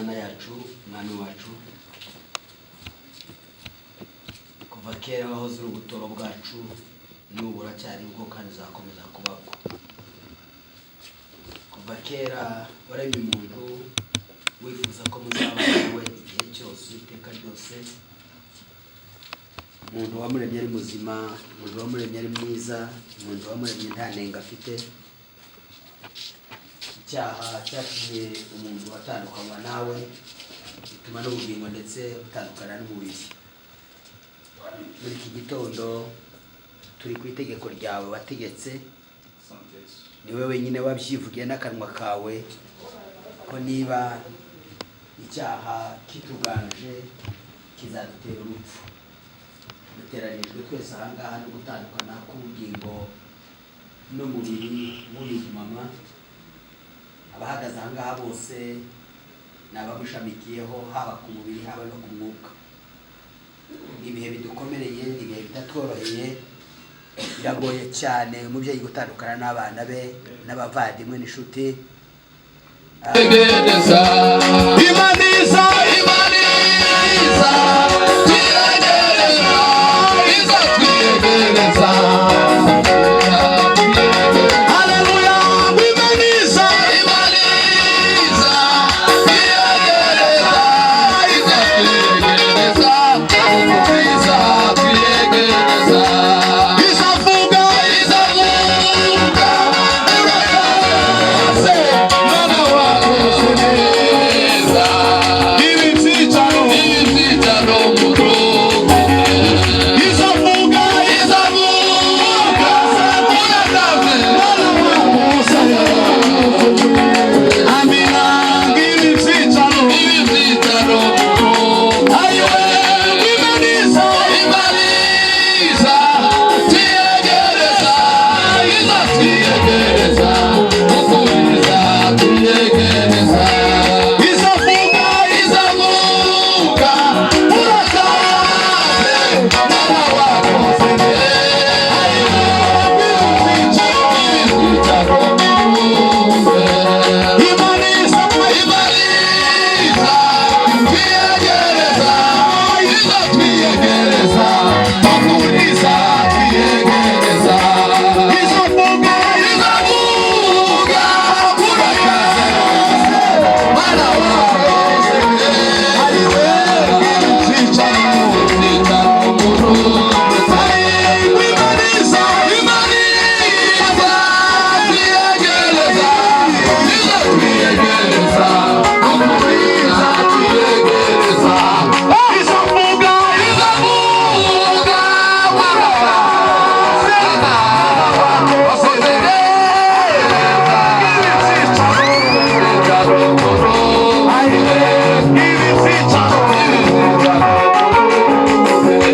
Mana yacu, Mwami wacu, kuva kera wahoze uri ubuturo bwacu, n'ubu uracyari bwo kandi uzakomeza kuba bwo. Kuva kera waremye umuntu wifuza ko muzabana nawe igihe cyose, iteka ryose. Umuntu wamuremye ari muzima, umuntu wamuremye ari mwiza, umuntu wamuremye nta nenge afite. Icyaha cyatumye umuntu atandukanywa nawe, bituma n'ubugingo ndetse butandukana n'umubiri. Muri iki gitondo turi ku itegeko ryawe wategetse, ni wowe wenyine wabyivugiye n'akanwa kawe ko niba icyaha kituganje kizadutera urupfu. Duteranijwe twese ahangaha no gutandukana k'ubugingo n'umubiri w'uyu mama. Abahagaze ahangaha bose ni abamushamikiyeho, haba ku mubiri haba no ku mwuka. Ni ibihe bidukomereye, ni ibihe bitatworoheye. Biragoye cyane umubyeyi gutandukana n'abana be n'abavandimwe n'inshuti. Imaniza, Imaniza, twiyegereza, iza twiyegereza. Haleluya, Imaniza, Imaniza, twiyegereza, iza twiyegereza, iza twiyegereza. Izavuga, izavuga, urakaze, mwana wakoze neza. Ibibyicaro, ibibyicaro mu rugo. Izavuga, izavuga, urakaze, mwana wakoze neza. Amina, ibibyicaro, ibibyicaro mu rugo. Ayiwe, Imaniza, Imaniza, twiyegereza, iza twiyegereza, ukuriza twiyegereza. Izavuga, izavuga, urakaze, mwana wakoze neza. Ibibyicaro mu rugo. Imaniza, Imaniza, twiyegereza, iza twiyegereza, ukuriza twiyegereza. Izavuga, izavuga, urakaze, mwana wakoze neza. Ayiwe, ibibyicaro, ibibyicaro mu rugo. Imaniza, Imaniza, twiyegereza, iza twiyegereza, ukuriza twiyegereza. Izavuga, izavuga, urakaze, mwana wakoze neza. Ibibyicaro, ibibyicaro mu rugo. Ibibyicaro, ibibyicaro mu rugo.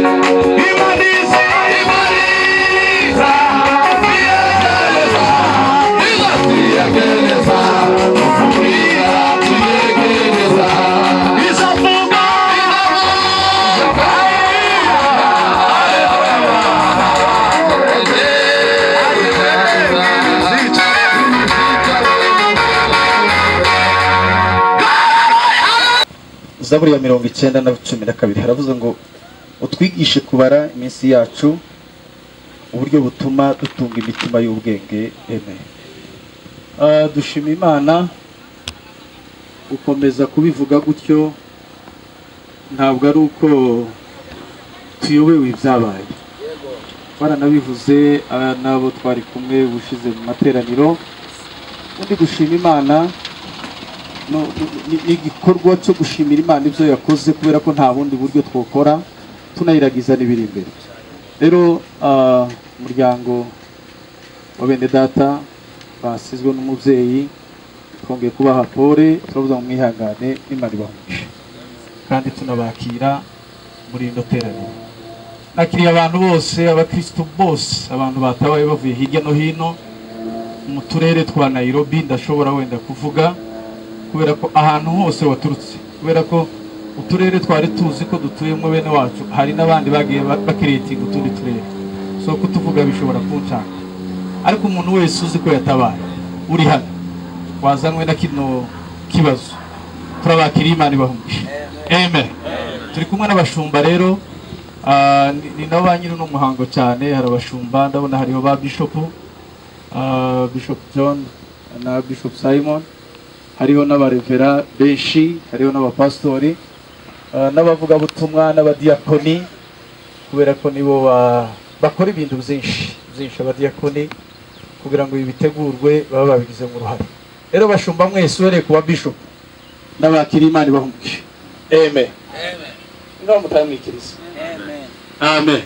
Imaniza, Imaniza, twiyegereza, iza twiyegereza, ukuriza twiyegereza. Izavuga, izavuga, Zaburi ya 90 na 12 haravuze ngo: "Utwigishe kubara iminsi yacu uburyo butuma dutunga imitima y'ubwenge." Amen. Dushima Imana. Gukomeza kubivuga gutyo ntabwo ari uko tuyobewe ibyabaye, baranabivuze n'abo twari kumwe ubushize mu materaniro. Ubundi gushima Imana ni igikorwa cyo gushimira Imana ibyo yakoze, kubera ko nta bundi buryo twokora tunayiragiza n'ibiri imbere. Rero umuryango wa bene data basizwe n'umubyeyi, twongeye kubaha pole, turavuga ngo mwihangane, n'Imana ibaha, kandi tunabakira muri rino teraniro. Nakiriye abantu bose, abakristo bose, abantu batabaye bavuye hirya no hino mu turere twa Nairobi. Ndashobora wenda kuvuga kubera ko ahantu hose waturutse, kubera ko uturere twari tuzi ko dutuyemo bene wacu, hari n'abandi bagiye bakiritinga utundi turere, so kutuvuga bishobora kuncanga. Ariko umuntu wese uzi ko yatabaye uri hano, wazanwe na kino kibazo. Turabakiriye, Imana ibahumugisha. Amen. Turi kumwe n'abashumba rero, ni nabo ba nyiri uno muhango cyane. Hari abashumba, ndabona hariho ba bishop, Bishop John na Bishop Simon, hariho n'abarevera benshi, hariho n'abapasitori, n'abavugabutumwa n'abadiyakoni, kubera ko nibo bakora ibintu byinshi byinshi. Abadiyakoni, kugira ngo ibi bitegurwe, baba babigizemo uruhare. Rero bashumba mwese, uhereye ku ba bishop, n'abakiriye, Imana ibahumugisha. Amen. Ngaho mutamwikiriza. Amen.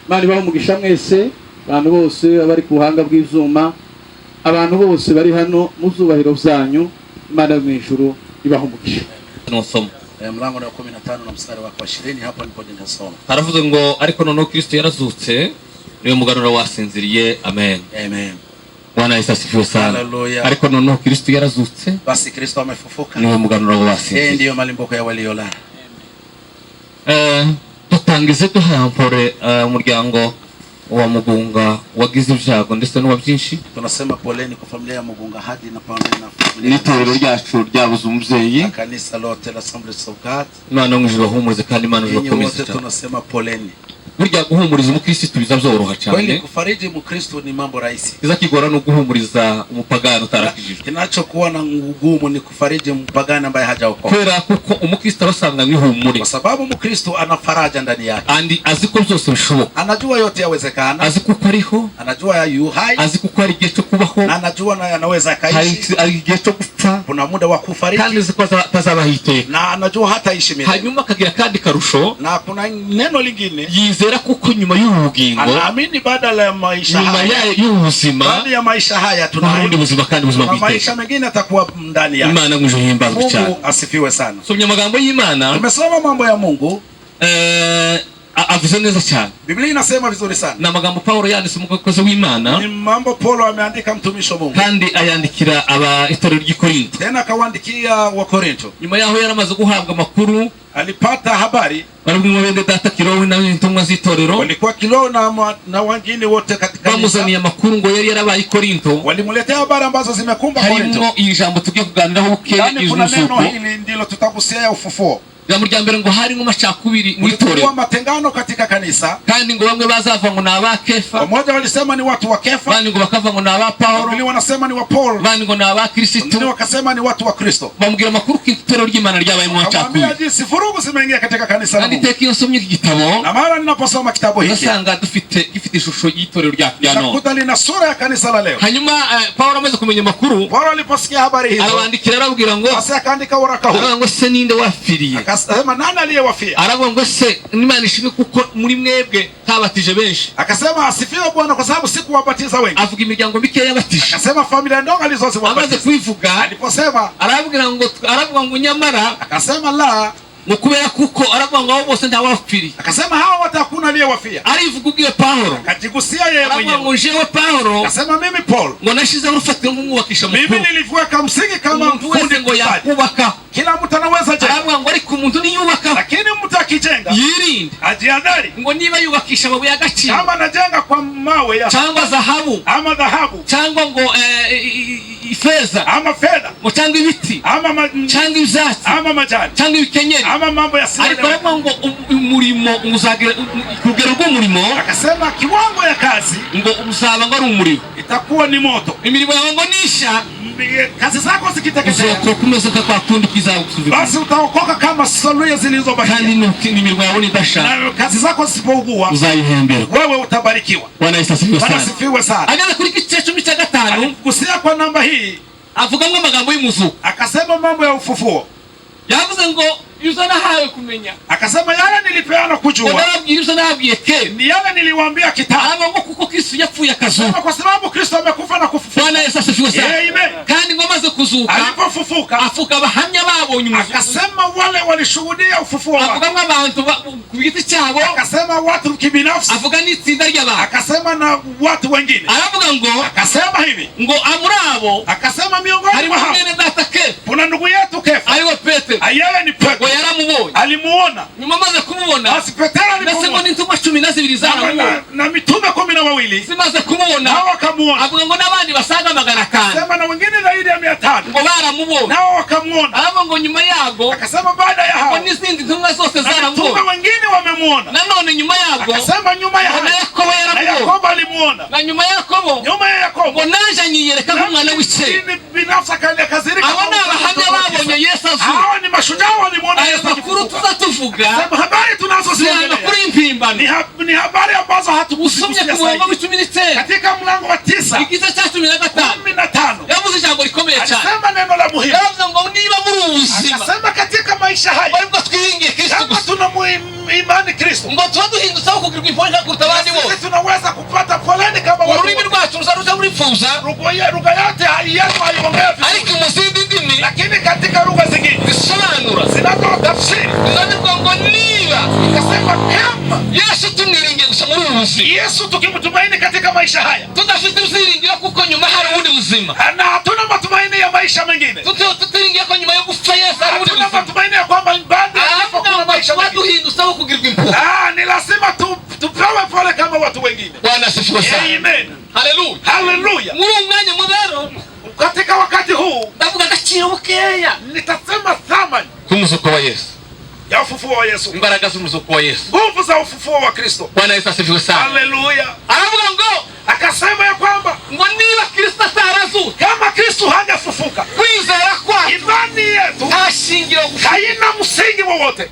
Imana ibahe umugisha mwese, abantu bose abari ku buhanga bw'ibyuma, abantu bose bari hano mu byubahiro byanyu, Imana yo mu ijuru ibahe umugisha. Nusoma. Mlango wa 15 na mstari wa 20, hapo ndipo nitasoma. Haravuze ngo ariko noneho Kristo yarazutse, niwe muganura wasinziriye. Amen. Amen. Bwana Yesu asifiwe sana. Haleluya. Ariko noneho Kristo yarazutse, Basi Kristo amefufuka, niwe muganura yeye wasinziriye. ndiyo malimbuko ya waliolala. Dutangize duhampore umuryango wa Mugunga wagize ibyago ndetse n'uwa byinshi. Tunasema poleni kwa familia ya Mugunga hadi na pamoja na familia N'itorero ryacu ryabuze umubyeyi. na kanisa lote la Assemblies of God. Imana yo mu ijuru ibahumurize kandi Imana Ninyi ibakomeze wote cyane. tunasema poleni. Burya guhumuriza umukirisitu biza byoroha cyane. Kweli kufariji Mkristo ni mambo rahisi. Kiza kigora ni uguhumuriza umupagani utarakijijwe. Kinachokuwa na ugumu ni kufariji mpagani ambaye hajaokoka, Kubera kuko umukristo aba asanganywe ihumure, kwa sababu Mkristo ana faraja ndani yake, kandi azi ko byose bishoboka, anajua yote yawezekana, azi kuko ariho, anajua yu hai azi kuko hari igihe cyo kubaho, na anajua na anaweza hari akaishi. hari igihe cyo gupfa, Kuna muda wa kufariki kandi azi ko atazabaho iteka. na anajua hataishi milele. Hanyuma akagira akandi karusho, Na kuna neno lingine, yizera kuko nyuma y'ubu bugingo, anaamini badala ya maisha nyuma haya, y'ubu buzima, baada ya maisha haya hari ubundi tuna buzima kandi ubuzima kuna bw'iteka. maisha mengine atakuwa ndani yake. Imana mu ijuru ihimbazwe cyane. Mungu asifiwe sana. Somye amagambo y'Imana, Tumesoma mambo ya Mungu, avuze neza cyane. Biblia inasema vizuri sana. Ni amagambo Pawulo yanditse, umukozi w'Imana, Ni mambo Paulo ameandika, mtumishi wa Mungu, kandi ayandikira aba itorero ry'i Korinto. tena akawaandikia wa Korinto. Nyuma yaho yaramaze guhabwa amakuru, Alipata habari, barabwira bene data Kirowe n'intumwa z'itorero, walikuwa Kiloo na wengine wote katika kanisa, bamuzaniye amakuru ngo yari yarabaye i Korinto, walimletea habari ambazo zimekumba harimo Korinto. iri jambo tugiye kuganiraho bukeya, Ndani kuna neno izuzuko. hili ndilo tutagusia ya ufufuo. Ijambo rya mbere ngo harimo amacakubiri mu Kulikuwa itorero, matengano katika kanisa. kandi ngo bamwe bazava ngo ni aba Kefa, Wamoja walisema ni watu wa Kefa, abandi ngo bakava ngo ni aba Pawulo, wengine wanasema ni wa Paul, abandi ngo ni aba wengine Kirisitu. wakasema ni watu wa Kristo. Bamubwira amakuru ko itorero ry'Imana ryabayemo Akamwambia amacakubiri. jinsi vurugu zimeingia katika kanisa la Kandi Mungu. iteka iyo nsomye iki gitabo, Na mara ninaposoma kitabu hiki ugasanga dufite gifite ishusho y'itorero ryacu rya none. nakuta lina sura ya kanisa la leo. Hanyuma Pawulo amaze kumenya amakuru, Paulo aliposikia habari hizo, arabandikira, arababwira ngo, basi akaandika waraka huu, aravuga ngo se ninde wapfiriye? akasema nani aliyewafia? Aravuga ngo se Imana ishimwe kuko muri mwebwe ntabatije benshi. Akasema asifiwe Bwana kwa sababu sikuwabatiza wengi. Avuga imiryango mikeya yabatije. Akasema familia ndogo Amaze alizoziwabatiza. kubivuga, Aliposema arababwira ngo, aravuga ngo nyamara, akasema la, ngo kubera kuko aravuga ngo abo bose ntawapfiriye. Akasema hawa wote hakuna aliyewafia. Arivuga ubwiwe Pawulo, Akajigusia yeye aravuga mwenyewe, ngo jewe Pawulo, akasema mimi Paul, ngo nashizeho urufatiro nk'umwubakisha mimi mukuru, niliviweka msingi kama umuntu mfundi wese ngo mstadi. yakubaka. Kila mtu anaweza jenga, Aravuga ngo ariko umuntu niyubaka, lakini mtu akijenga yirinde, ajiadhari, ngo niba yubakisha amabuye y'agaciro, kama anajenga kwa mawe ya cyangwa zahabu, ama dhahabu, cyangwa ngo ifeza, ama fedha, ngo cyangwa ibiti, ama, cyangwa ibyatsi, ama majani, cyangwa ibikenyeri, ama mambo ariko yasiyo. aravuga ngo umurimo uzagera ku rugero rw'umurimo, Akasema kiwango ya kazi ngo uzaba ngo ari umuriro, itakuwa ni moto. imirimo yawe ngo nisha, Kazi zako zikiteketea, uzokoka umeze nka kwa kundi kwizagusubira, basi utaokoka kama saluya kandi zilizobakia, imirimo yawe nidasha, na kazi zako zisipougua, uzayihemberwa. wewe utabarikiwa. Bwana Yesu asifiwe Bwana sana. asifiwe sana. Ageze kuri gice 15, Aligusia kwa namba hii, avugamo amagambo y'umuzuko. akasema mambo ya ufufuo, Yavuze ngo ibyo nahawe kumenya, akasema yale nilipeana ngo kujua narabwira ibyo nababwiye kera. ni yale niliwaambia kitambo, Aravuga ngo kuko Kristo yapfuye akazuka. Sema kwa sababu Kristo amekufa na kufufuka. Bwana Yesu asifiwe sana. Amen. Kandi ngo amaze kuzuka, Alipofufuka afuka abahamya babonye umuzuko. akasema wale walishuhudia ufufuo wake, Avuga nk'abantu ku giti cyabo, akasema watu kibinafsi, avuga n'itsinda ry'abantu. akasema na watu wengine, Aravuga ngo, akasema hivi, ngo muri abo akasema miongoni harimo mwa hao mwene data Kefa, kuna ndugu yetu Kefa, ariwe Petero, yeye ni ngo Petro, yaramubonye. alimuona. Nyuma amaze kumubona, Basi Petero ndetse ngo alipomuona n'intumwa 12 na, zaramubonye. na mitume 12 wawili Zimaze kumubona, nao wakamuona. Avuga ngo n'abandi basaga 500 Sema na wengine zaidi ya 500 ngo baramubonye. nao wakamuona. Aravuga ngo nyuma yago Akasema baada ya ngo hao n'izindi ntumwa zose na mitume zaramubonye. wengine wamemuona. Nanone nyuma yago Akasema nyuma ya ngo na hayo Yakobo na yaramubonye. Yakobo alimuona. Na nyuma ya Yakobo Nyuma ya Yakobo ngo naje anyiyereka nk'umwana w'icyeyi. mimi binafsi akazirika. Abo ni abahamya babonye Yesu azuka. Hawa ni mashujaa walimuona Ayo Yesu makuru akifufuka. tuza tuvuga Sema habari si tunazoziongelea amakuru y'impimbano. ni habari ambazo Usomye hatukusikia ku murongo zaidi. wa 19, Katika mlango wa 9 igice cya 15, 15 yavuze ijambo rikomeye cyane. alisema neno la muhimu. Yaravuze ngo niba muri ubu buzima Akasema katika maisha haya aribwo twiringiye Kristo kama gusa, tunamuimani Kristo, ngo tuba duhindutse aho kugirwa imfungwa kuruta abandi bose. sisi tunaweza kupata foleni kama watu Ururimi wote. rwacu ruza ruja ruripfuza, Lugha yote yetu haiongea vizuri, ariko mu zindi ndimi lakini katika lugha zingine zisobanura zinazotafsiri bivuga ngo niba ikasema kama Yesu tumwiringiye gusa muri ubu buzima, Yesu tukimtumaini katika maisha haya tudafite ibyiringiro kuko nyuma hari ubundi buzima, na hatuna matumaini ya maisha mengine, tutiringiye ko nyuma yo gupfa Yesu hari ubundi hatuna buzima, matumaini ya kwamba baada ya kifo aravuga kuna ngo maisha tuba mengine. duhindutse aho kugirwa impuhwe. Ni lazima tupewe pole kama watu wengine. Bwana asifiwe sana. Amen. Haleluya. Haleluya. Muri uwo mwanya mu rero Katika wakati huu ndavuga agaciro bukeya nitasema thamani k'umuzuko wa Yesu, ya ufufuo wa Yesu, imbaraga z'umuzuko wa Yesu. nguvu za ufufuo wa Kristo. Bwana Yesu asifiwe sana. Haleluya. Aravuga ngo Akasema ya kwamba ngo niba Kristo atarazuka, kama Kristo hajafufuka, kwizera kwacu imani yetu nta shingiro gusa. haina msingi wowote.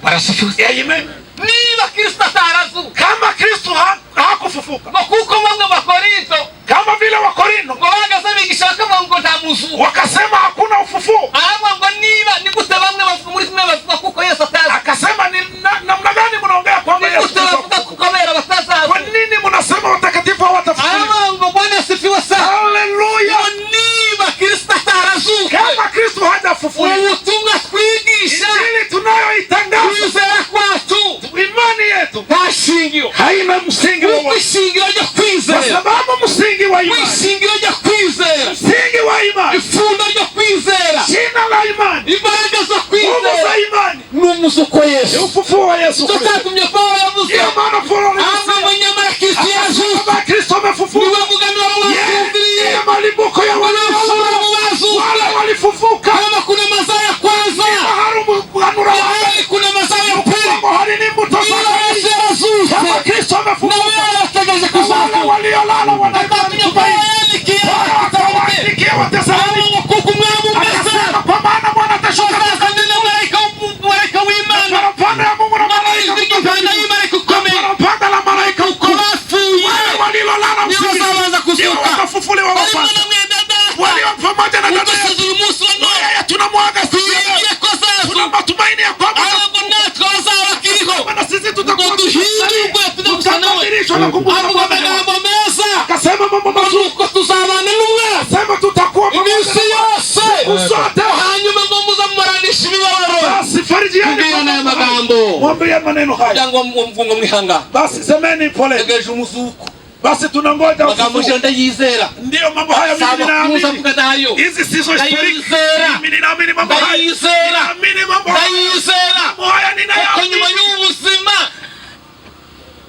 Bwana asifiwe. Amen. Niba Kristo atarazuka, Kama Kristo hakufufuka, ngo kuko bamwe mu Bakorinto kama vile Wakorinto ngo bahagaze bigisha bakavuga ngo nta muzuko, wakasema hakuna ufufuo, aravuga ngo niba ni gute bamwe bavuga muri kumwe bavuga kuko Yesu atazi, akasema ni namna gani mnaongea kwamba ni Yesu gute Kristo bavuga hakufufuka? kuko abera batazaza? Kwa nini mnasema watakatifu hawatafufuliwa? Aravuga ngo Bwana asifiwe sana. Haleluya. Ngo niba Kristo atarazuka, Kama Kristo hajafufuliwa, ubutumwa twigisha, injili tunayoitangaza, kwizera kwacu imani yetu nta shingiro, haina msingi kuko wowote, ishingiro ryo kwa kwizera, sababu msingi wa imani, ishingiro ryo kwizera, msingi wa imani, ipfundo ryo kwizera, jina la imani, imbaraga zo nguvu kwizera za imani ni umuzuko wa ni Yesu. ufufuo wa Yesu Icyo Kristo. cyatumye Pawulo yavuze Ndiyo maana Paulo aravuga alisema ngo nyamara Kristo yazutse, kama Kristo amefufuka, niwe muganura mu basinziriye, ndiye malimbuko ya niwe waliolala, mfura mu bazutse. wale walifufuka. Kama kuna mazao ya kwanza Hari umuganura wa mbere, yahari kuna mazao ya pili. ngo hari n'imbuto za Niba kabiri. Yesu yarazutse, Kama Kristo na amefufuka, wewe urategereje na wale kuzuka. waliolala Atatumye Paulo yandikiye Paulo akawaandikia Wathesalonike, aravuga ngo kuko umwami umeze akasema kwa maana Bwana atashuka azazana na marayika w'Imana, parapanda ya Mungu na malaika ijwi ry'impanda y'Imana ikomeye, parapanda la malaika uko mkuu. bapfuye Wale waliolala nibo usingizi bazabanza ndio kuzuka. watafufuliwa wa Barimo kwanza, na mwene data walio pamoja na dada udusize yetu. uyu munsi wa none, Yeye tunamwaga siku ya leo. twiringiye ko Tuna azazuka, matumaini ya kwamba ahubwo natwe abazaba bakiriho na sisi tutakuwa ngo duhindurwe tujye gusa nawe. tutabadilishwa na kumbuka Avuga Bwana. amagambo meza, Akasema mambo mazuri, nuko tuzabana n'umwami sema tutakuwa pamoja iminsi na yose, siku zote. hanyuma ngo muzamumaranishe imibabaro. Basi farijieni Mbwira n'aya kwa magambo mwambie maneno haya, kugira ngo ngo mwihangane, basi semeni pole, tegereje umuzuko. basi tunangoja Amagambo ufufuo. je ndayizera, Ndiyo mambo haya mimi saba ninaamini. kuza mvuga nayo Hizi sizo historiki. Ndayizera. Mimi ninaamini mambo haya, ndayizera, ninaamini mambo haya, ndayizera mambo haya kuko nyuma ninayaamini. y'ubuzima,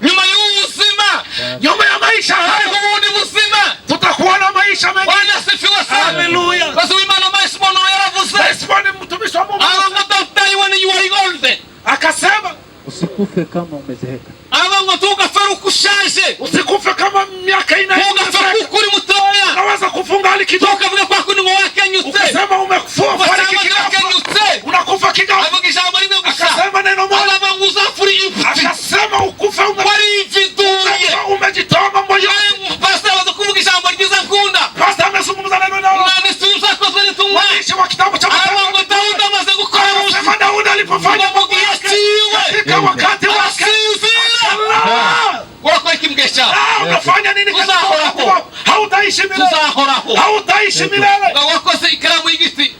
nyuma y'ubuzima Nyuma ya maisha hariho haya ubundi buzima. tutakuwa na maisha mengine. Bwana asifiwe sana. Haleluya. Basi w'Imana Maisimono yaravuze Desmond mtumishi wa Mungu aravuga ngo don't die when you are old, akasema Usikufe kama umezeeka, aravuga ngo ntugapfe ari uko ushaje, usikufe kama miaka ina ntugapfe kuko uri mutoya, unaweza kufunga hali kidogo, ntukavuge kwa kundi ngo wakenyutse, ukasema umekufa fariki ngo kighafla, wakenyutse. unakufa kighafla. Avuga ijambo rimwe gusa, Akasema neno moja, aravuga ngo uzapfa uri imfuti, akasema ukufe warividuye. umejitoa mambo yote. Pastor amaze kuvuga ijambo ryiza nkunda, Pastor amezungumza neno nalo, umwanditsi w'ibyakozwe n'intumwa mwandishi wa kitabu cha aravuga Mathayo ngo Dawudi amaze gukora rusi, akasema Daudi alipofanya ngo mu gihe cyiwe katika wakati wake arasinzira. akalala. Urakora iki mu gihe cyawe? Unafanya nini katika wakati wako? Hautaishi milele, Tuzahoraho. hautaishi milele. Ngo wakoze ikaramu y'igiti,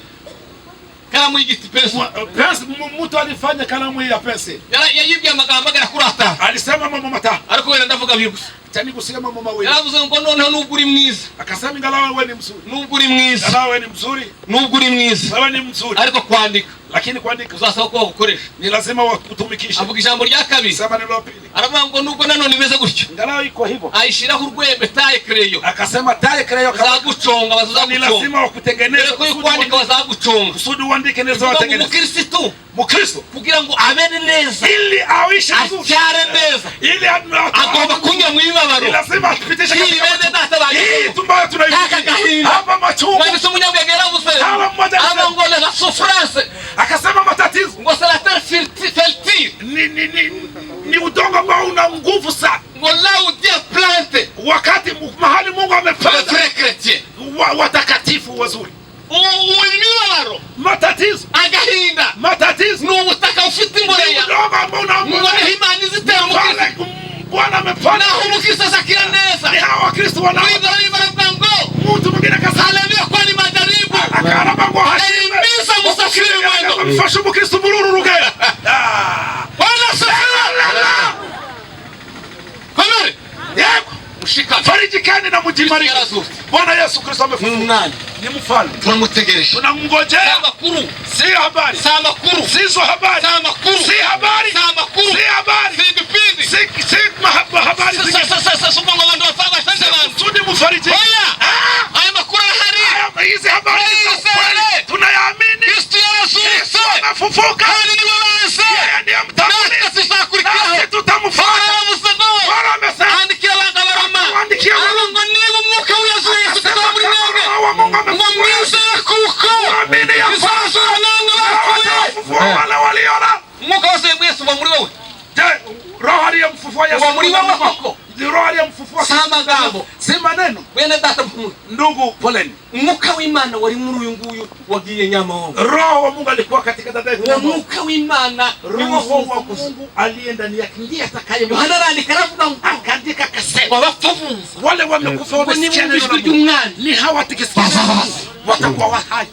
ikaramu y'igiti peso Pesa, mtu alifanya kalamu hii ya pesa, yayibwiye amagambo agera kuri atanu, alisema mambo matano, ariko wenda ndavuga abiri gusa. Acha nigusie mambo mawili. Yaravuze ngo noneho nubwo uri mwiza, Akasema ingalau wewe ni mzuri, nubwo uri mwiza, ingalau wewe ni mzuri, nubwo uri mwiza, wewe ni mzuri, ariko kwandika lakini kuandika uzasaba ko bagukoresha. Ni lazima wakutumikishe. Avuga ijambo rya kabiri, Sema neno la pili, aravuga ngo nubwo nanone imeze gutyo, ingalau iko hivyo, ayishyiraho urwembe taye kereyo, akasema taye kreyo kama bazaguconga, ni bazaguconga lazima wakutengeneze mbere ko kusudi kwandika bazaguconga. Kusudi uandike neza, Bivuga ngo watengeneze umukirisitu Mkristo kugira ngo abe neza, ili aishi vizuri, acyare neza, ili agomba kunyura mu mibabaro. Ni lazima atupitishe Hii katika bene machungu. data banjye. Hii tumbayo Aka tunaipitia gahinda. hapa machungu. Mwanditsi umunyabwenge yaravuze, Hawa mmoja aravuga ngo la souffrance, Akasema matatizo ngo c'est la terre fertile, ni udongo ambao una nguvu sana, ngo là où Dieu plante wakati mahali Mungu le amepanda vrai chrétien. Watakatifu wazuri. Imibabaro, Matatizo, agahinda matatizo ni ubutaka bufite ni imboreya, udongo ambao una ngo niho Imana izitera umukristo, pale Bwana amepanda. naho umukristo azakira neza. Ni hawa Wakristo wanao Biblia baravuga ngo mtu mwingine akasema haleluya, kwani majaribu akaraba ngo hashime Elimiza musafiri mwendo. mfashe umukristo muri uru rugendo. Ah. Bwana asifiwe. Komere Yego, mushikame. farijikeni na mujimarike. Yarazutse. Bwana Yesu Kristo Ni amefufuka, umwami, ni mfalme, turamutegereje. tunamngojea. Si amakuru, Si habari, si amakuru, sizo habari, si amakuru, si habari, si amakuru, si habari, si ibipindi, si habari zingine. si ukuvuga ngo abantu bapfa bashaje abantu. Kusudi mufariji. Oya, Ah, aya makuru arahari. haya, hizi habari ni za Twizere. kweli, tunayaamini. Kristo yarazutse, Amefufuka, kandi niwe baze, yeye ndiye natwe mtangulizi, tuzakurikiraho. nasi tutamfuata. Yaravuze ngo Bwana amesema, andikira abana b'Abaroma, Andikia aravuga ngo niba umwuka w'Yesu Yesu akasema tukaba muri kama mwebwe, Roho wa Mungu ngo amefufua, mwizere kuko Mwamini ya kwamba bizazura namwe bapfuye. watawafufua wale waliolala. Umwuka wose Yesu uba muri wowe, Je, Roho aliyemfufua Yesu uba muri wowe koko. Roho aliyemfufua Si amagambo. si maneno. Bene data mukuru, Ndugu, poleni. umwuka w'Imana wari muri uyu nguyu wagiye Nyamahoro. Roho wa Mungu alikuwa katika dada yetu. Uwo mwuka w'Imana niwo Roho wa ufufuza. Mungu aliye ndani yake ndiye atakaye Yohana arandika aravuga ngo akaandika akasema, abapfa bumva wale wamekufa ngo wamesikia nibumva neno la ijwi Mungu, ry'umwami ni hawa tikisikia watakuwa wa hai.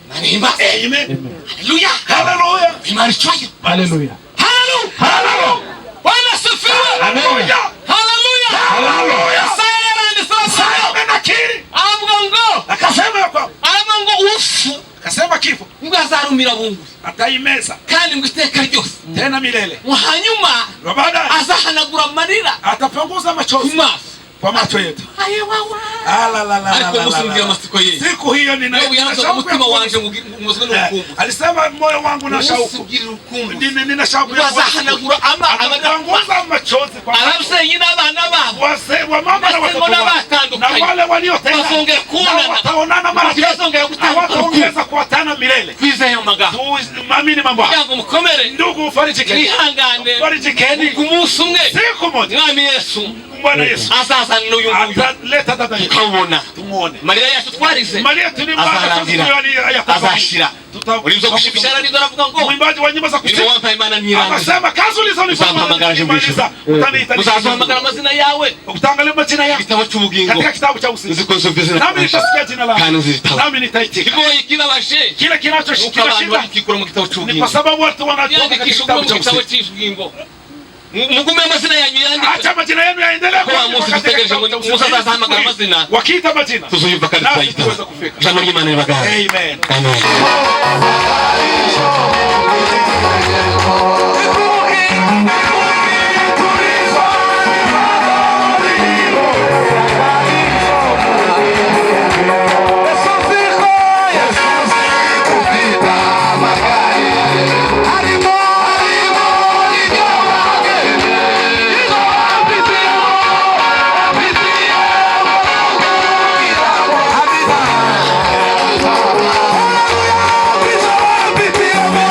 barahimbaza. Amen. Haleluya, Haleluya. Imana icwayo. Haleluya. Haleluya, Haleluya. Bwana asifiwe. Haleluya. Haleluya. Haleluya. Isaya yaranditse aravuga ngo, Amenakiri aravuga ngo akasema ya kwamba, aravuga ngo urupfu akasema kifo ngo azarumira bunguri, ataimeza kandi ngo iteka ryose, tena milele, ngo hanyuma na baadaye azahanagura amarira atapanguza ku machozi maso. kwa macho yetu. Aye wawa. Ah, la, la, la, Ariko la, la, umunsi la, ngira la. amatsiko ye. Siku hiyo nina Yobu yaravuga ngo shauku ya umutima kuona. wanje nguzwe n'urukumbuzi. Alisema moyo wangu na Umunsi shauku, ugira urukumbuzi nina shauku ngo ya kuona. azahanagura amarira ku maso. Atapanguza machozi kwa macho. Ababyeyi n'abana babo Wazee wa mama na ndetse ngo watoto wao na n'abatandukanye wale waliotengana bazongera na kubonana, wataonana mara tena, ntibazongera gutandukana. hawataongeza kuatana milele. Twizeye ayo magambo Tuamini mambo haya. kugira ngo mukomere, Ndugu, farijikeni, mwihangane. farijikeni. Ku munsi umwe Siku moja Mwami Yesu Bwana Yesu azazana n'uyu nguyu, ataleta dada yetu tukawubona. tumuone. Amarira yacu twarize Maria tulimbaga azarangira, azashira. Urizo gushimishana nizo aravuga ngo Mwimbaji wa nyimbo za niba kusifu wampaye Imana ntirangiza, akasema kazi ulizonifanya Uzampamagara nje mu ijuru. nimaliza, utaniita uzaduhamagara amazina yawe utaangalia majina yako igitabo cy'ubugingo, katika kitabu cha uzima, nzi ko nzumva izina nami nitasikia jina lako, kandi nzitaba. nami nitaitika. Ikigoye kibabaje Kile nuko abantu kinachoshinda bakikura mu gitabo ni cy'ubugingo. kwa sababu watu wanatoka katika Yandikisha kitabu ugume mu cha gitabo uzima. cy'ubugingo. Mugume amazina yanyu yandikwe. Acha majina yenu yaendelee Kwa kuandikwa munsi katika dutegereje kitabu ngo cha Musa uzima. azahamagara amazina, Wakiita majina tuzuyumva kandi nasi tuzayitaba. tuweze kufika. Ijambo ry'Imana ribagare. Amen. Amen. Hallelujah.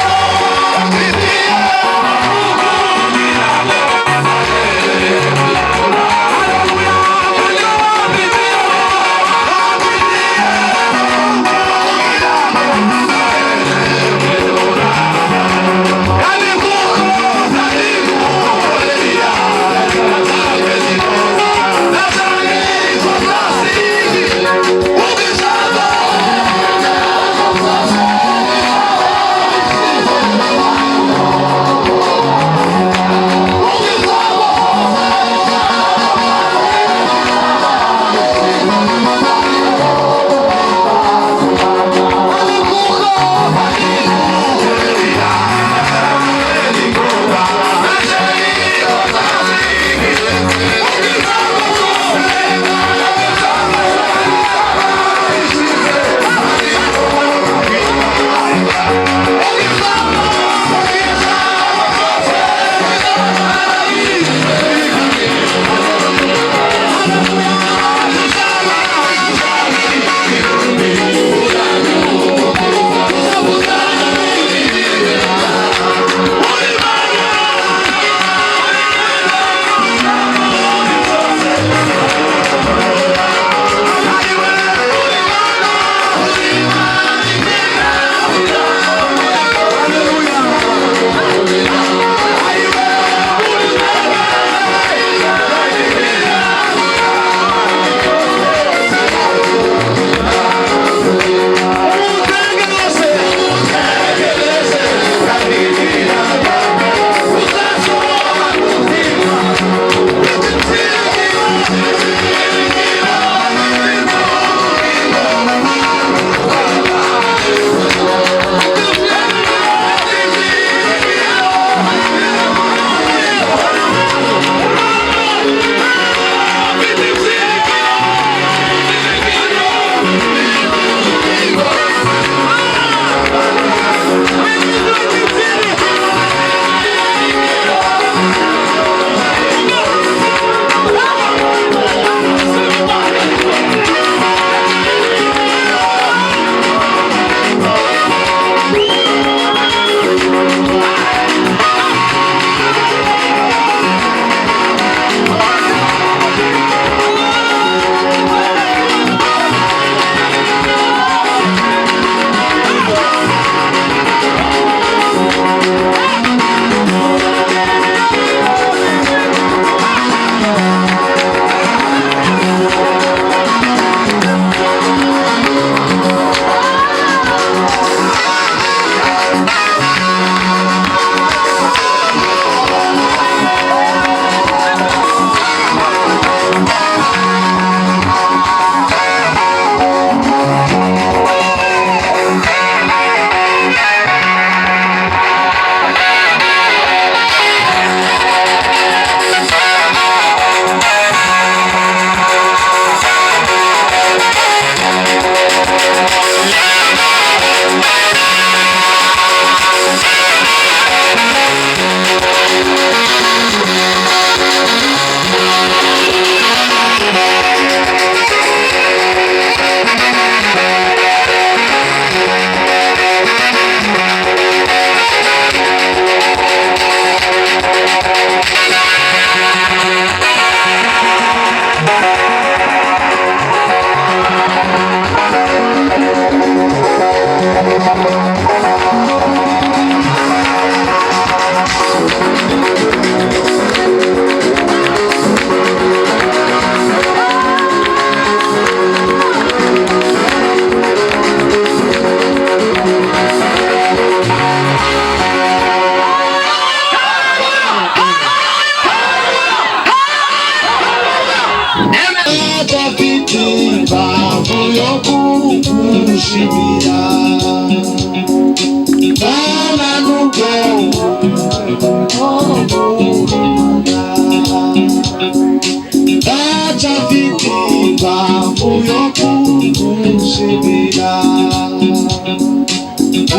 Ndacyafite impamvu yo kugushimira.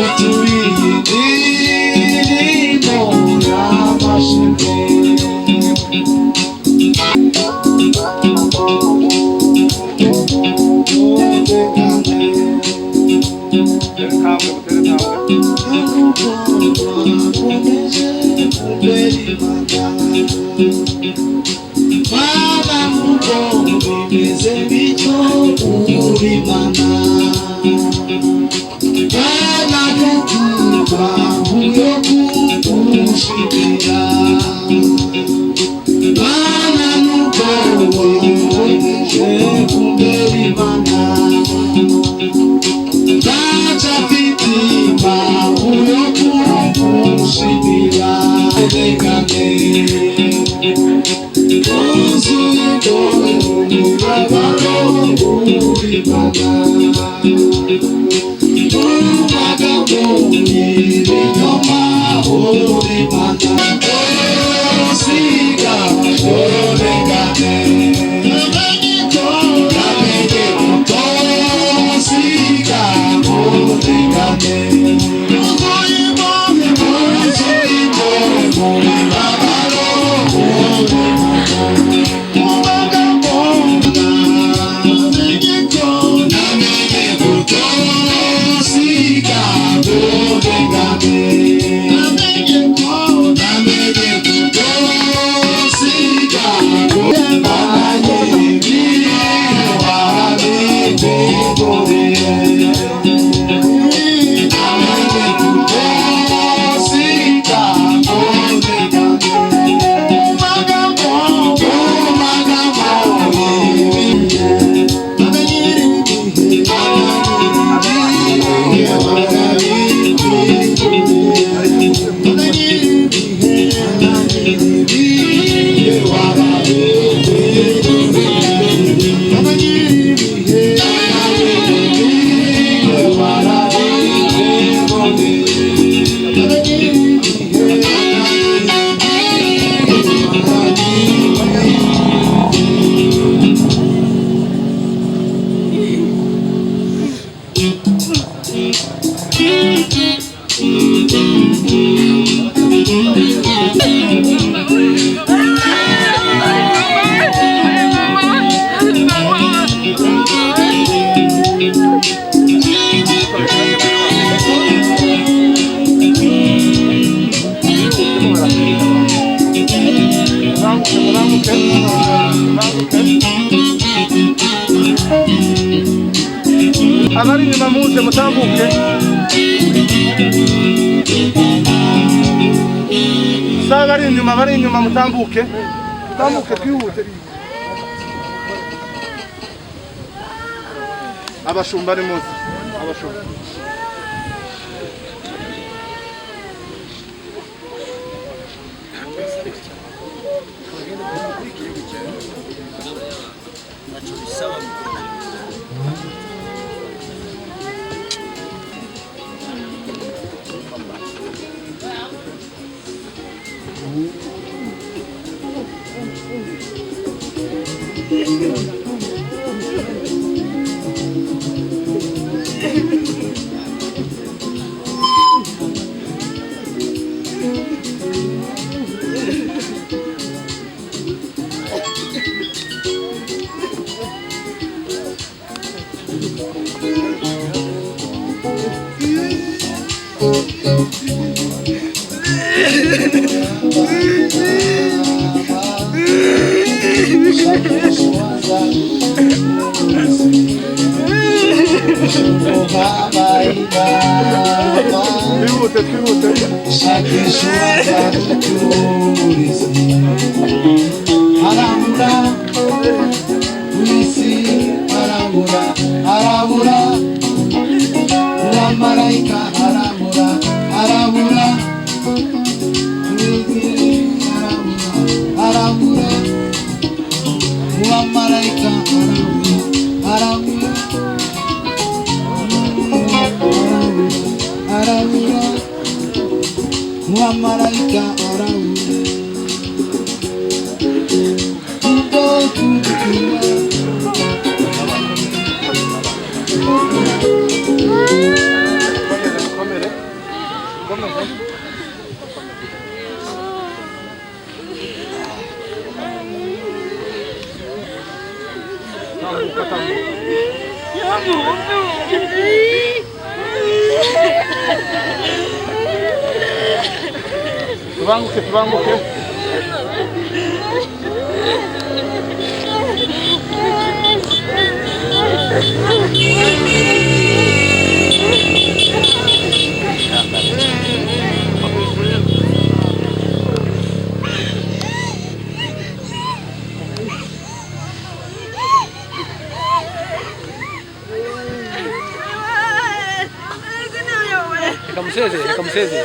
Utuye indirimbo y'amashimwe. Mana nuko bimeze bityo uri Mana. Mana kuko yo kugushimira. Mana nuko wakomeje kumbera Imana. Ndacyafite impamvu yo kugushimira. Rekane wuzuye umubabaro uri Mana. Mu y'ibinyoma uri Mana. Siga uregane. Namenye kutosiga uregane. Wuzuye umubabaro uri Mana. Namenye kutosiga uregane. Namenye kutosiga Namenye kutosiga uregane. Abari inyuma muze mutambuke. Saba abari inyuma mutambuke. Mutambuke twihute. Abashumba ni muze. Abashumba. Ntacyo bisaba. Twihute twihute. Arabura isi arabura arabura uwamarayika arabura arabura arabura uwamarayika arabura arabura arabura uwamarayika arabura. Tubanguke, tubanguke. Reka museze, reka museze.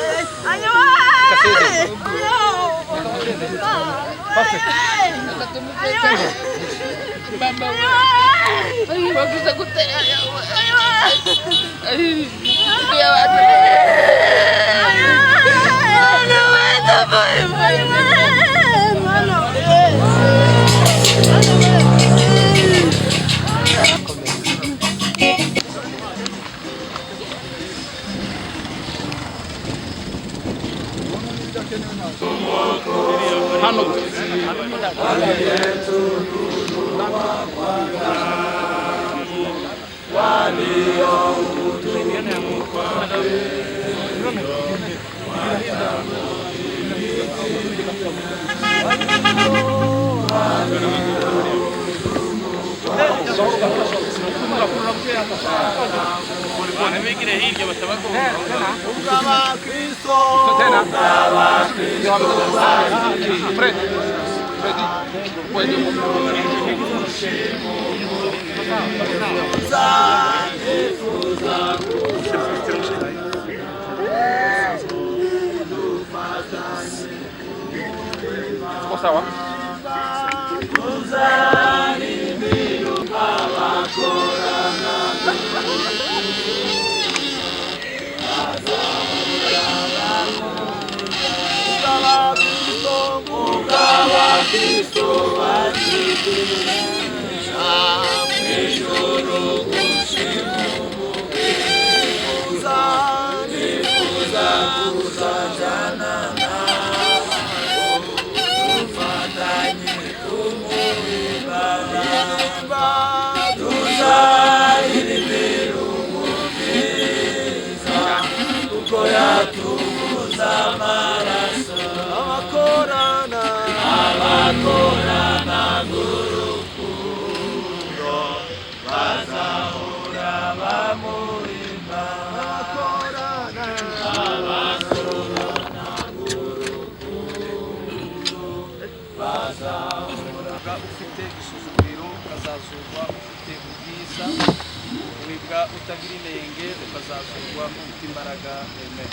Ufite igisuzuguriro ukazazurwa ufite ubwiza, wibwa utagira inenge ukazazurwa ufite imbaraga. Amen.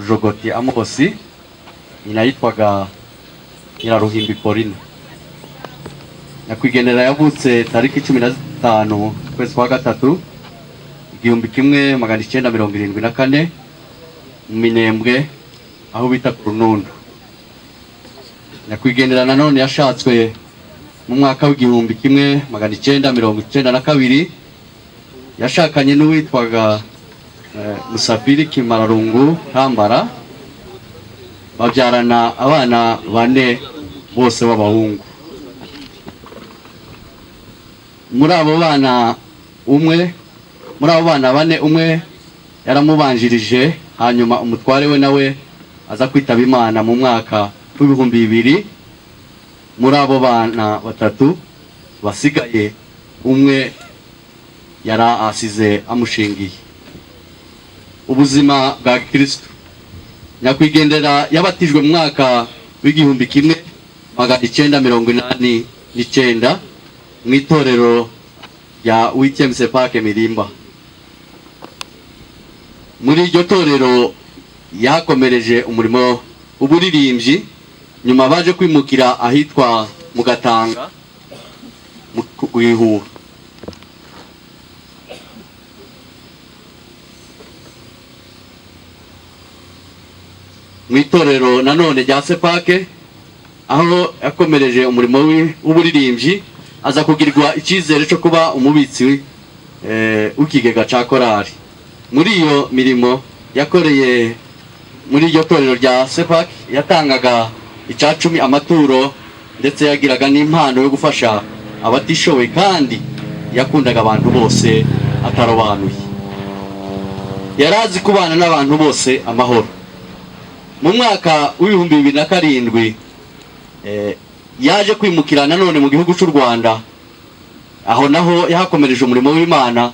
Jogoti Amosi nyina yitwaga Nyiraruhimbi Pauline. Nyakwigendera yavutse tariki 15 kwezi kwa gatatu 1974 mu Minembwe aho bita ku Runundo. Nyakwigendera nanone yashatswe mu mwaka w'1992, yashakanye n'uwitwaga Musafiri Kimararungu Ntambara, babyarana abana bane bose b'abahungu. Muri abo bana umwe, muri abo bana bane umwe yaramubanjirije, hanyuma umutware we nawe aza kwitaba Imana mu mwaka w'2000. Muri abo bana batatu basigaye umwe yara asize amushingiye. Ubuzima bwa Kristo. Nyakwigendera yabatijwe mu mwaka w'1989 mu itorero rya Witsemse Park Mirimba. Muri iryo torero yakomereje umurimo w'uburirimbyi, nyuma baje kwimukira ahitwa mu Gatanga mu Ihuha. Mu itorero nanone rya Sepake aho yakomereje umurimo w'uburirimbyi, Aza kugirirwa icyizere cyo kuba umubitsi w'ikigega cya korali. Muri iyo mirimo yakoreye muri iryo torero rya CEPAC, yatangaga icacumi, amaturo, ndetse yagiraga n'impano yo gufasha abatishoboye, kandi yakundaga abantu bose atarobanuye. Yari azi kubana n'abantu bose amahoro. Mu mwaka w'2007 yaje kwimukira nanone mu gihugu cy'u Rwanda, aho naho yahakomereje umurimo w'Imana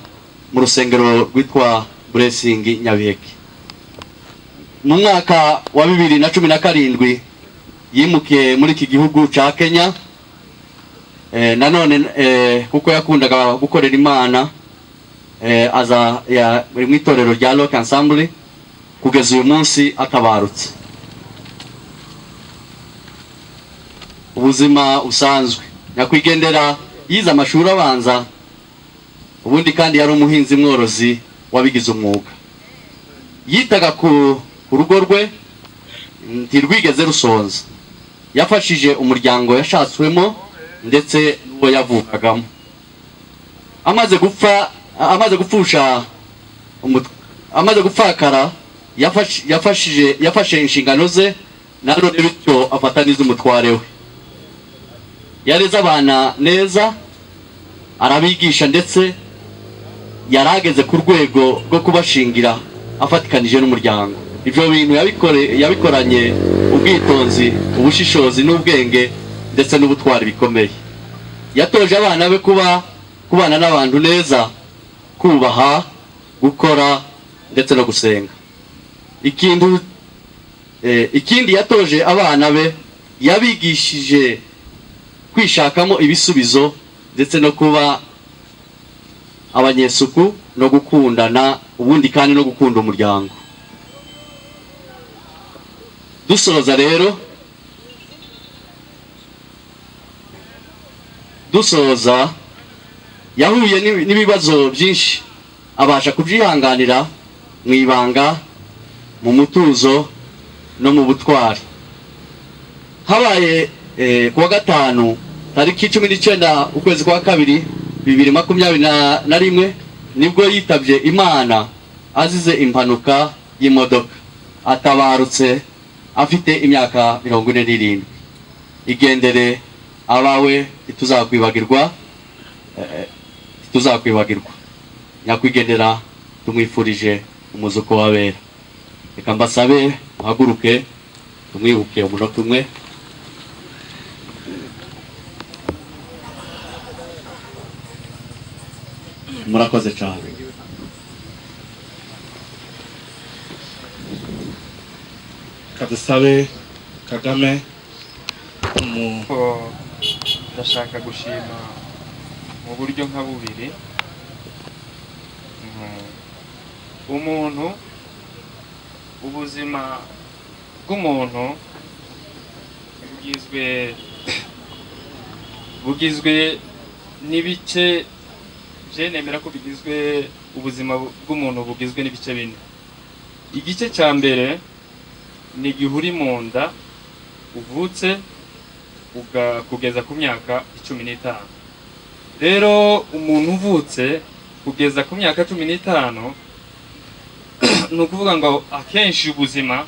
mu rusengero rwitwa Blessing Nyabiheke. Mu mwaka wa 2017 yimukiye muri iki gihugu cya Kenya, nanone kuko yakundaga gukorera Imana, aza mu itorero rya Rock Ensemble kugeza uyu munsi atabarutse. Ubuzima busanzwe: nyakwigendera yize amashuri abanza, ubundi kandi yari umuhinzi mworozi wabigize umwuga. Yitaga ku rugo rwe, ntirwigeze rusonza. Yafashije umuryango yashatswemo ndetse n'uwo yavukagamo. Amaze gupfa, amaze gupfusha, amaze gupfakara, yafashe inshingano ze nanone, bityo afata n'iz'umutware we. Yareze abana neza, arabigisha, ndetse yarageze ku rwego rwo kubashingira afatikanije n'umuryango. Ibyo bintu yabikoranye ubwitonzi, ubushishozi n'ubwenge, ndetse n'ubutwari bikomeye. Yatoje abana be kubana n'abantu neza, kubaha, gukora ndetse no gusenga. Ikindi yatoje abana be, yabigishije kwishakamo ibisubizo ndetse no kuba abanyesuku no gukundana, ubundi kandi no gukunda umuryango. Dusoza rero, dusoza, yahuye n'ibibazo byinshi, abasha kubyihanganira mu ibanga, mu mutuzo no mu butwari. Habaye kuwa gatanu tariki 19 ukwezi kwa kabiri 2021, nibwo yitabye Imana azize impanuka y'imodoka, atabarutse afite imyaka 47. Igendere, abawe ntituzakwibagirwa, ntituzakwibagirwa. Nyakwigendera tumwifurije umuzuko w'abera. Reka mbasabe muhaguruke tumwibuke umunota umwe. Murakoze cyane. Kadusabe Kagame. Ndashaka gushima mu buryo nka bubiri. Umuntu, ubuzima bw'umuntu bugizwe n'ibice, je nemera ko bigizwe, ubuzima bw'umuntu bugizwe n'ibice bine. Igice cya mbere ni igihe uri mu nda uvutse kugeza ku myaka 15. Rero umuntu uvutse kugeza ku myaka 15, ni ukuvuga ngo akenshi ubuzima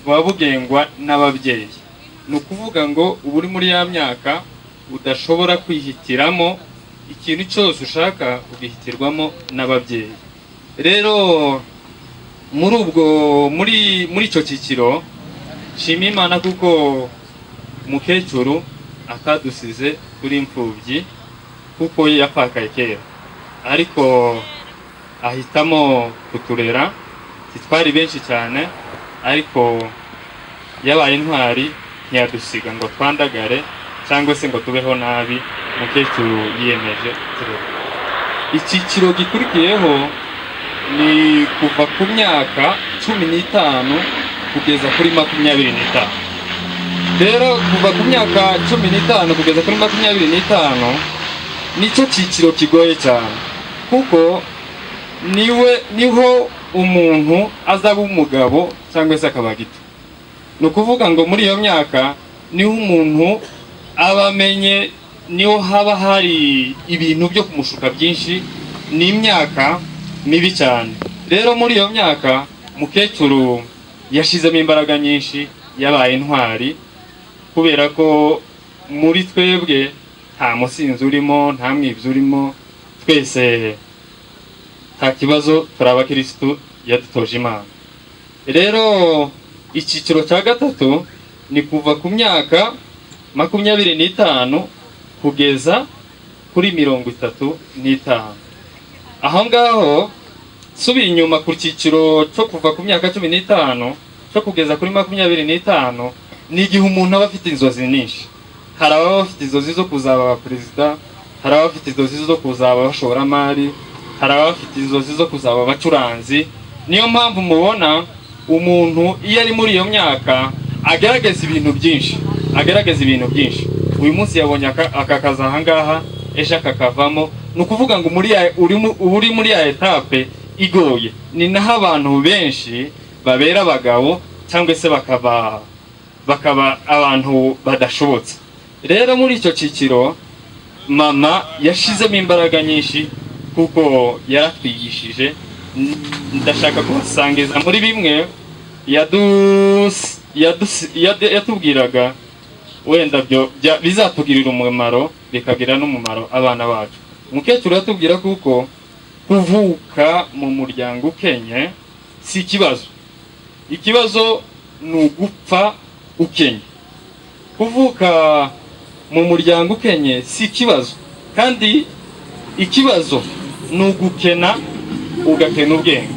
buba bugengwa n'ababyeyi. Ni ukuvuga ngo uba uri muri ya myaka udashobora kwihitiramo ikintu cyose ushaka, ugihitirwamo n'ababyeyi. Rero muri ubwo muri icyo cyiciro, nshima Imana kuko umukecuru atadusize turi imfubyi, kuko yapfakaye kera, ariko ahitamo kuturera. Ntitwari benshi cyane, ariko yabaye intwari, ntiyadusiga ngo twandagare cyangwa se ngo tubeho nabi. Umukecuru yiyemeje kuturera. Icyiciro gikurikiyeho ni kuva ku myaka 15 kugeza kuri 25. Rero kuva ku myaka 15 kugeza kuri 25 nicyo cyiciro kigoye cyane, kuko niho umuntu azaba umugabo cyangwa se akaba gito. Ni ukuvuga ngo muri iyo myaka niho umuntu aba amenye Niho haba hari ibintu byo kumushuka byinshi. Ni imyaka mibi cyane. Rero muri iyo myaka mukecuru yashizemo imbaraga nyinshi, yabaye intwari, kubera ko muri twebwe nta musinzi urimo, nta mwibyi urimo, twese nta kibazo, turi abakirisitu, yadutoje Imana. Rero icyiciro cya gatatu ni kuva ku myaka 25 kugeza kuri 35. Aho ngaho subiye inyuma ku cyiciro cyo kuva ku myaka 15 cyo kugeza kuri 25, ni igihe umuntu aba afite inzozi nyinshi. Hari ababa bafite inzozi zo kuzaba abaperezida, hari abafite inzozi zo kuzaba abashoramari, hari abafite inzozi zo kuzaba abacuranzi. Niyo mpamvu mubona umuntu iyo ari muri iyo myaka agaragaza ibintu byinshi, agaragaza ibintu byinshi. Uyu munsi yabonye aka kazi aha ngaha, ejo akakavamo. Ni ukuvuga ngo muri ya, uri muri ya étape igoye. Ni naho abantu benshi babera abagabo cyangwa se bakaba abantu badashobotse. Rero muri icyo cyiciro mama yashizemo imbaraga nyinshi kuko yaratwigishije. Ndashaka kubasangiza muri bimwe yatubwiraga, wenda byo bizatugirira umumaro, bikagira n'umumaro abana bacu. Umukecuru yatubwira kuko kuvuka mu muryango ukenye si ikibazo, ikibazo ni ugupfa ukenye. Kuvuka mu muryango ukenye si ikibazo, kandi ikibazo ni ugukena ugakena ubwenge.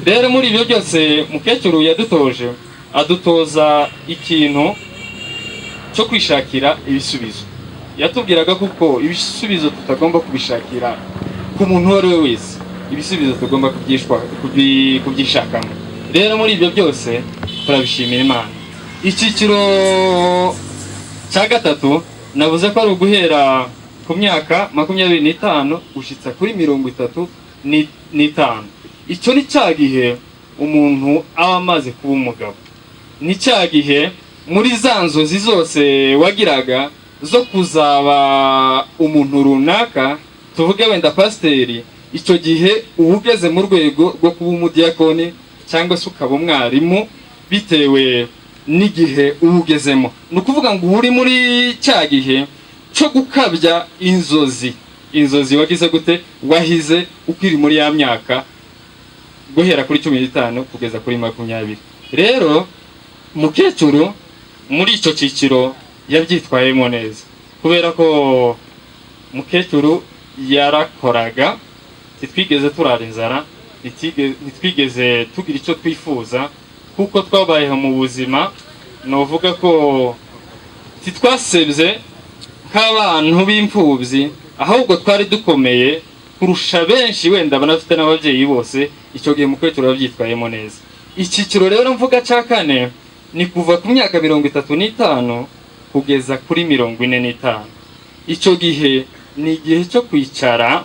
Rero muri ibyo byose mukecuru yadutoje, adutoza ikintu cyo kwishakira ibisubizo. Yatubwiraga kuko ibisubizo tutagomba kubishakira ku muntu uwo ari we wese, ibisubizo tugomba kubyishakamo. Rero muri ibyo byose turabishimira Imana. Icyiciro cya gatatu navuze ko ari uguhera ku myaka 25 gushitsa kuri 35. Icyo ni cya gihe umuntu aba amaze kuba umugabo, ni cya gihe muri za nzozi zose wagiraga zo kuzaba umuntu runaka, tuvuge wenda pasiteri, icyo gihe uba ugeze mu rwego rwo kuba umudiyakoni cyangwa se ukaba umwarimu, bitewe n'igihe uba ugezemo. Ni ukuvuga ngo uba uri muri cya gihe cyo gukabya inzozi, inzozi wagize gute, wahize ukiri muri ya myaka guhera kuri 15 kugeza kuri 20. Rero mukecuru muri icyo cyiciro yabyitwayemo neza, kubera ko mukecuru yarakoraga, ntitwigeze turara inzara, ntitwigeze tugira icyo twifuza, kuko twabayeho mu buzima novuga ko ntitwasebye nk'abantu b'imfubyi, ahubwo twari dukomeye kurusha benshi wenda banafite n'ababyeyi bose. Icyo gihe mukecuru yabyitwayemo neza. Icyiciro rero mvuga cya kane ni kuva ku myaka 35 kugeza kuri 45. Icyo gihe ni igihe cyo kwicara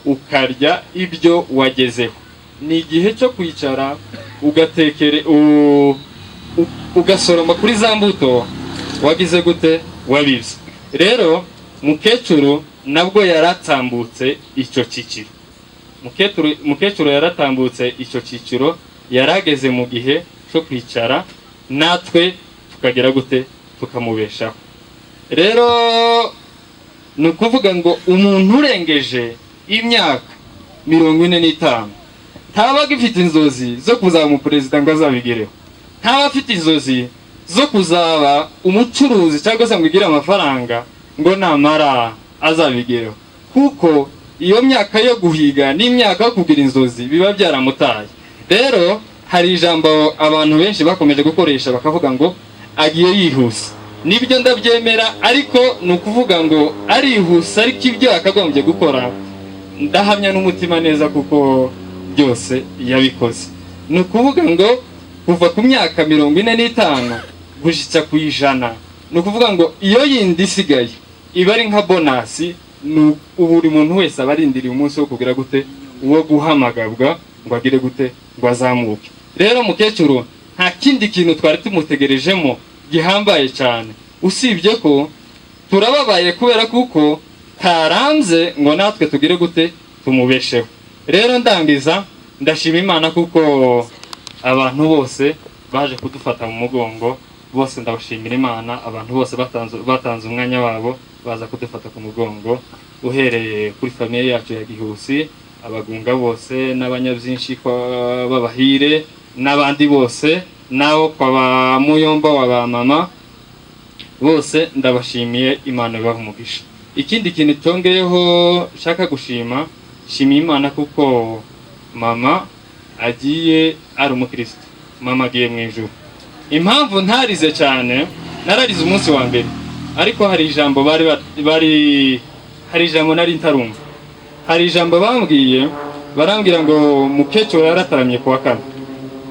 ukarya ibyo wagezeho, ni igihe cyo kwicara ugatekere ugasoroma kuri za mbuto wagize gute, wabibye. Rero mukecuru nabwo yaratambutse icyo cyiciro. Mukecuru yaratambutse icyo cyiciro, yarageze mu gihe cyo kwicara natwe tukagera gute, tukamubeshaho. Rero ni ukuvuga ngo umuntu urengeje imyaka 45 ntaba agifite inzozi zo kuzaba umuperezida ngo azabigereho, ntaba afite inzozi zo kuzaba umucuruzi cyangwa se ngo igire amafaranga ngo namara azabigereho, kuko iyo myaka yo guhiga n'imyaka yo kugira inzozi biba byaramutaye. Rero hari ijambo abantu benshi bakomeje gukoresha bakavuga ngo agiye yihuse. Nibyo, ndabyemera, ariko ni ukuvuga ngo arihuse, ariko ibyo yakagombye gukora ndahamya n'umutima neza kuko byose yabikoze. Ni ukuvuga ngo kuva ku myaka 45 gushyitsa ku 100, ni ukuvuga ngo iyo yindi isigaye iba ari nka bonus. Ni buri muntu wese aba arindiriye umunsi wo kugira gute, wo guhamagabwa ngo agire gute, ngo azamuke. Rero mukecuru nta kindi kintu twari tumutegerejemo gihambaye cyane usibye ko Turababaye kubera kuko taranze ngo natwe tugire gute tumubesheho. Rero ndangiza ndashima Imana kuko abantu bose baje kudufata mu mugongo, bose ndabashimira Imana. Abantu bose batanze umwanya wabo baza kudufata ku mugongo, uhereye kuri famille yacu ya Gihusi, abagunga bose n'abanyabyinshi kwa babahire n'abandi bose, nabo kwa ba muyomba wa ba mama bose ndabashimiye. Imana ibaha umugisha. Ikindi kintu cyongeyeho nshaka gushima, shimiye Imana kuko mama agiye ari umukristo, mama agiye mu ijuru. Impamvu ntarize cyane, nararize umunsi wa mbere, ariko hari ijambo bari hari ijambo nari ntarumva, hari ijambo bambwiye, barambwira ngo mukecuru yarataramye kuwa kane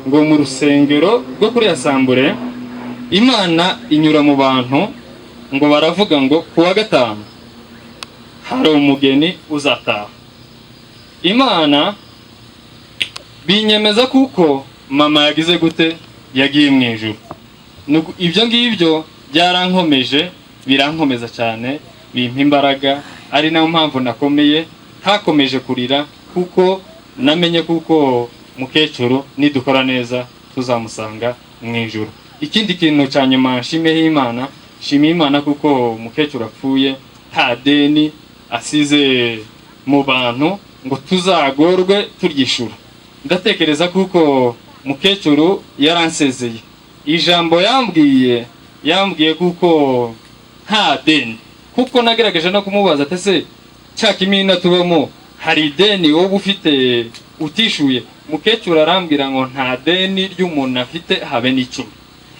ngo mu rusengero rwo kuri Asambure, Imana inyura mu bantu ngo baravuga ngo kuwa gatanu hari umugeni uzataha. Imana binyemeza kuko mama yagize gute, yagiye mu ijuru. Ibyo ngibyo byarankomeje, birankomeza cyane, bimpa imbaraga, ari nayo mpamvu nakomeye, ntakomeje kurira, kuko namenye kuko mukecuru nidukora neza tuzamusanga mu ijuru. Ikindi kintu cya nyuma nshimiyeho Imana, nshimiye Imana kuko mukecuru apfuye nta deni asize mu bantu ngo tuzagorwe turyishura. Ndatekereza kuko mukecuru yaransezeye, ijambo yambwiye kuko nta deni, kuko nagerageje no kumubaza ati ese cya kimina tubamo hari ideni wowe ufite utishuye? Mukecuru arambwira ngo nta deni ry'umuntu afite habe n'icumi.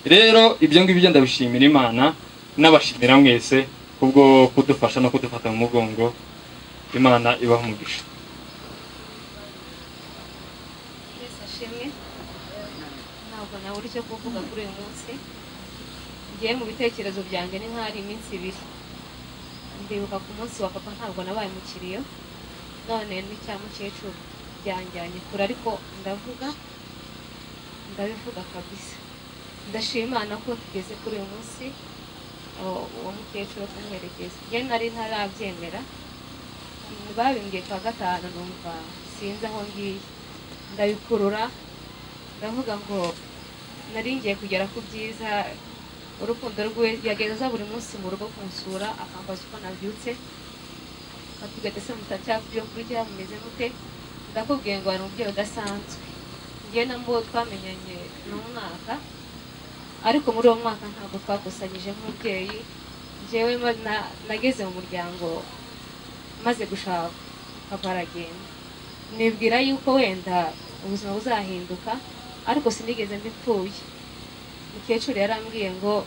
Rero ibyo ngibyo ndabishimira Imana, n'abashimira mwese kubwo kudufasha no kudufata mu mugongo. Imana ibaha umugisha. Yesu ashimwe. Ntabwo nabura icyo kuvuga kuri uyu munsi. Ngiye mu bitekerezo byanjye ni nk'ari iminsi ibiri. Ndibuka ku munsi wa papa ntabwo nabaye mu kiriyo, none n'icya mukecuru byanjyanye kure, ariko ndavuga, ndabivuga kabisa. Ndashima Imana ko tugeze kuri uyu munsi uwo mukecuru kumuherekeza. Njye nari ntarabyemera, babimbwiye kwa gatanu numva sinzi aho ngiye, ndabikurura ndavuga ngo nari ngiye kugera ku byiza. Urukundo rwe yageza buri munsi mu rugo kunsura, akambaza uko nabyutse, atubwira ese mutacya byo kurya mumeze mute. Ndakubwiye ngo hari umubyeyi udasanzwe. Njye na mbo twamenyanye n'umwaka, ariko muri uwo mwaka ntabwo twakusanyije nk'umubyeyi. Njyewe nageze mu muryango maze gushaka, papa aragenda, nibwira yuko wenda ubuzima buzahinduka, ariko sinigeze mbipfuye. Mukecuru yarambwiye ngo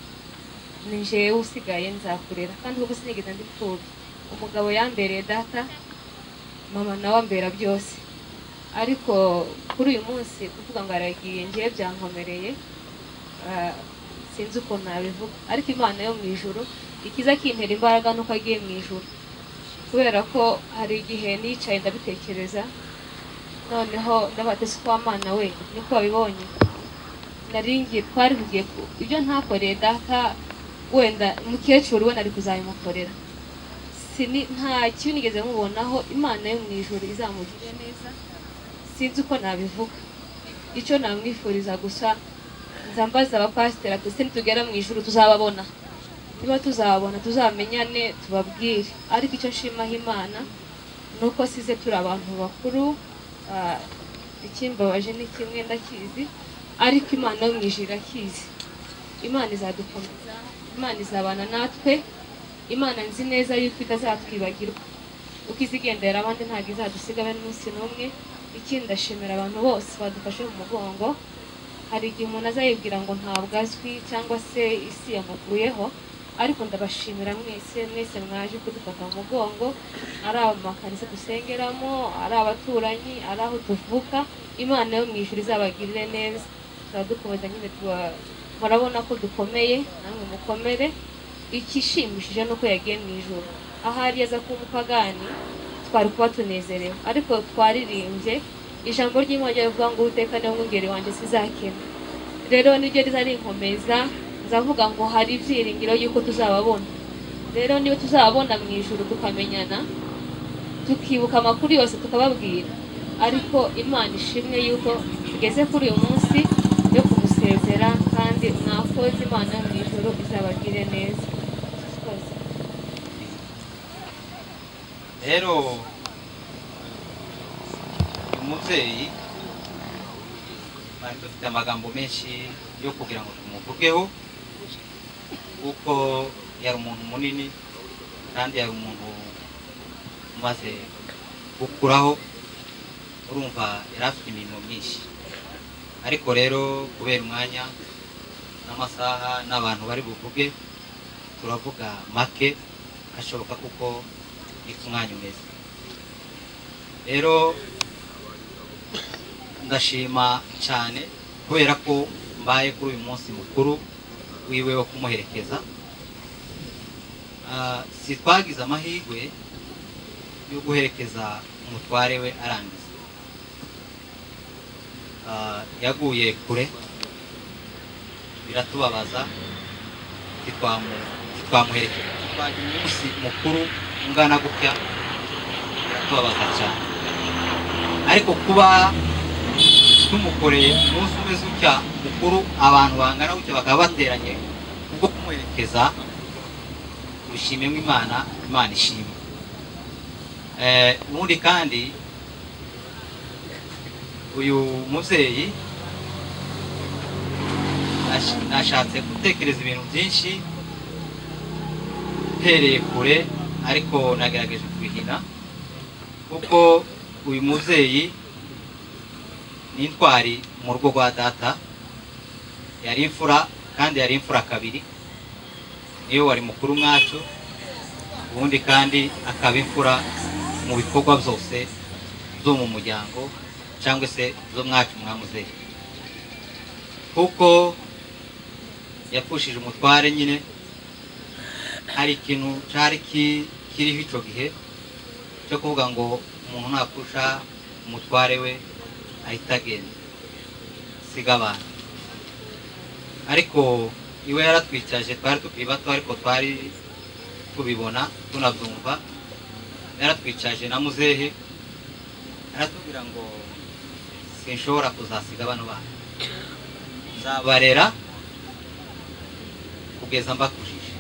ni njyewe usigaye nzakurera, kandi kuko sinigeze mbipfuye. Umugabo yambereye data, mama nawe ambera byose. Ariko kuri uyu munsi kuvuga ngo aragiye ngiye byankomereye, sinzi ukuntu nabivuga, ariko Imana yo mu ijuru ikiza kintera imbaraga nuko agiye mu ijuru, kubera ko hari igihe nicaye ndabitekereza, noneho ndabatse kwa Mana we niko wabibonye. Naringiye twari kugiye ibyo ntakoreye data, wenda mukecuru we nari kuzabimukorera. Nta kintu nigeze mubonaho. Imana yo mu ijuru izamugirire neza, sinzi uko nabivuga. Icyo namwifuriza gusa, nzambaza abapasiteri ati se nitugera mu ijuru tuzababona, niba tuzababona tuzamenyane tubabwire. Ariko icyo nshimaho Imana nuko size turi abantu bakuru, ikimbabaje ni kimwe ndakizi, ariko Imana yo mu ijuru irakizi. Imana izadukomeza, Imana izabana natwe, Imana nzi neza yuko itazatwibagirwa, uko izigendera abandi ntabwo izadusiga be n'umunsi n'umwe. Ikindi ndashimira abantu bose badufashe mu mugongo. Hari igihe umuntu azayibwira ngo ntabwo azwi cyangwa se isi yamukuyeho, ariko ndabashimira mwese mwese mwaje kudufata mu mugongo, ari amakanisa dusengeramo, ari abaturanyi, ari aho tuvuka. Imana yo mu ijuru izabagirire neza. Turadukomeza nyine, murabona ko dukomeye, namwe mukomere. Ikishimishije nuko yagiye mu ijuru, ahari aza kuba umupagani twari kuba tunezerewe, ariko twaririmbye ijambo ry'Imana rivuga ngo Uwiteka niwe mwungeri wanjye sizakena. Rero niryo rizarinkomeza, nzavuga ngo hari ibyiringiro yuko tuzababona. Rero niba tuzabona mu ijuru, tukamenyana, tukibuka amakuru yose, tukababwira. Ariko Imana ishimwe yuko tugeze kuri uyu munsi yo kumusezera, kandi mwakoze. Imana yo mu ijuru izabagire neza. Murakoze. Rero uyu mubyeyi twari dufite amagambo menshi yo kugira ngo tumuvugeho, kuko yari umuntu munini kandi yari umuntu umaze gukuraho. Urumva yari afite imirimo myinshi, ariko rero kubera umwanya n'amasaha n'abantu bari buvuge, turavuga make ashoboka kuko niko umwanya umeze. Rero ndashima cyane kubera ko mbaye kuri uyu munsi mukuru wiwe wo kumuherekeza. Si twagize amahirwe yo guherekeza umutware we arangiza. Yaguye kure, biratubabaza, ntitwamuherekeza. Twagira umunsi mukuru ungana gutya, biratubabaza cyane, ariko kuba tumukoreye umunsi umeze utya mukuru, abantu bangana gutya bakaba bateranye kubwo kumuherekeza, tubishimemo Imana. Imana ishimwe. Ubundi kandi uyu mubyeyi nashatse gutekereza ibintu byinshi mpereye kure, ariko nagerageje kubihina, kuko uyu mubyeyi ni intwari mu rugo rwa data. Yari imfura, kandi yari imfura kabiri, niyo wari mukuru mwacu. Ubundi kandi akaba imfura mu bikorwa byose byo mu muryango cyangwa se zo mwacu mwamuzehe, kuko yapfushije umutware nyine. Hari ikintu cyari kiriho icyo gihe cyo kuvuga ngo umuntu napfusha umutware we ahita agenda siga abantu, ariko iwe yaratwicaje. Twari tukiri bato, ariko twari tubibona, tunabyumva. Yaratwicaje na muzehe, aratubwira ngo: "Sinshobora kuzasiga bano bana, nzabarera kugeza mbakujije."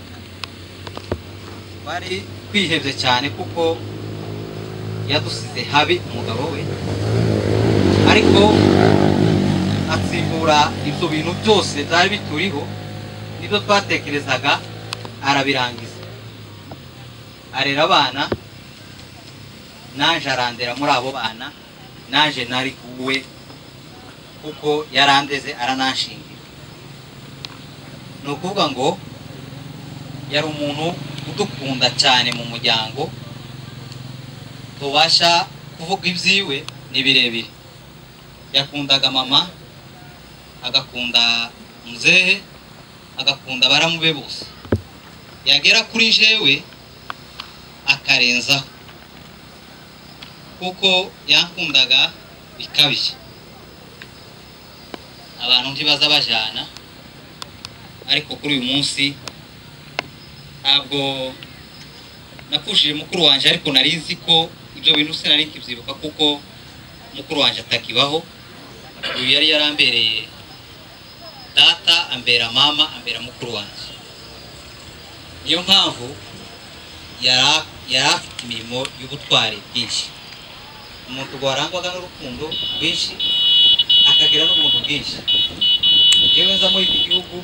Twari twihebye cyane kuko yadusize habi umugabo we, ariko atsimbura ibyo bintu byose byari bituriho nibyo twatekerezaga, arabirangiza, arera abana, naje arandera. Muri abo bana naje nari uwe, kuko yarandeze, arananshingira. Ni ukuvuga ngo yari umuntu udukunda cyane mu muryango. Tubasha kuvuga ibyiwe ni birebire. Yakundaga mama, agakunda muzehe, agakunda baramu be bose. Yagera kuri jewe akarenzaho, kuko yankundaga bikabije. Abantu ntibaza bajana, ariko kuri uyu munsi ntabwo napfushije mukuru wanjye, ariko nari nzi ko ibyo bintu sinari nkibyibuka, kuko mukuru wanjye atakibaho. Uyu yari yarambereye data, ambera mama, ambera mukuru wanjye. Niyo mpamvu yari afite imirimo y'ubutwari bwinshi, umuntu warangwaga n'urukundo rwinshi, akagira n'ubuntu bwinshi. Yewe, nza muri iki gihugu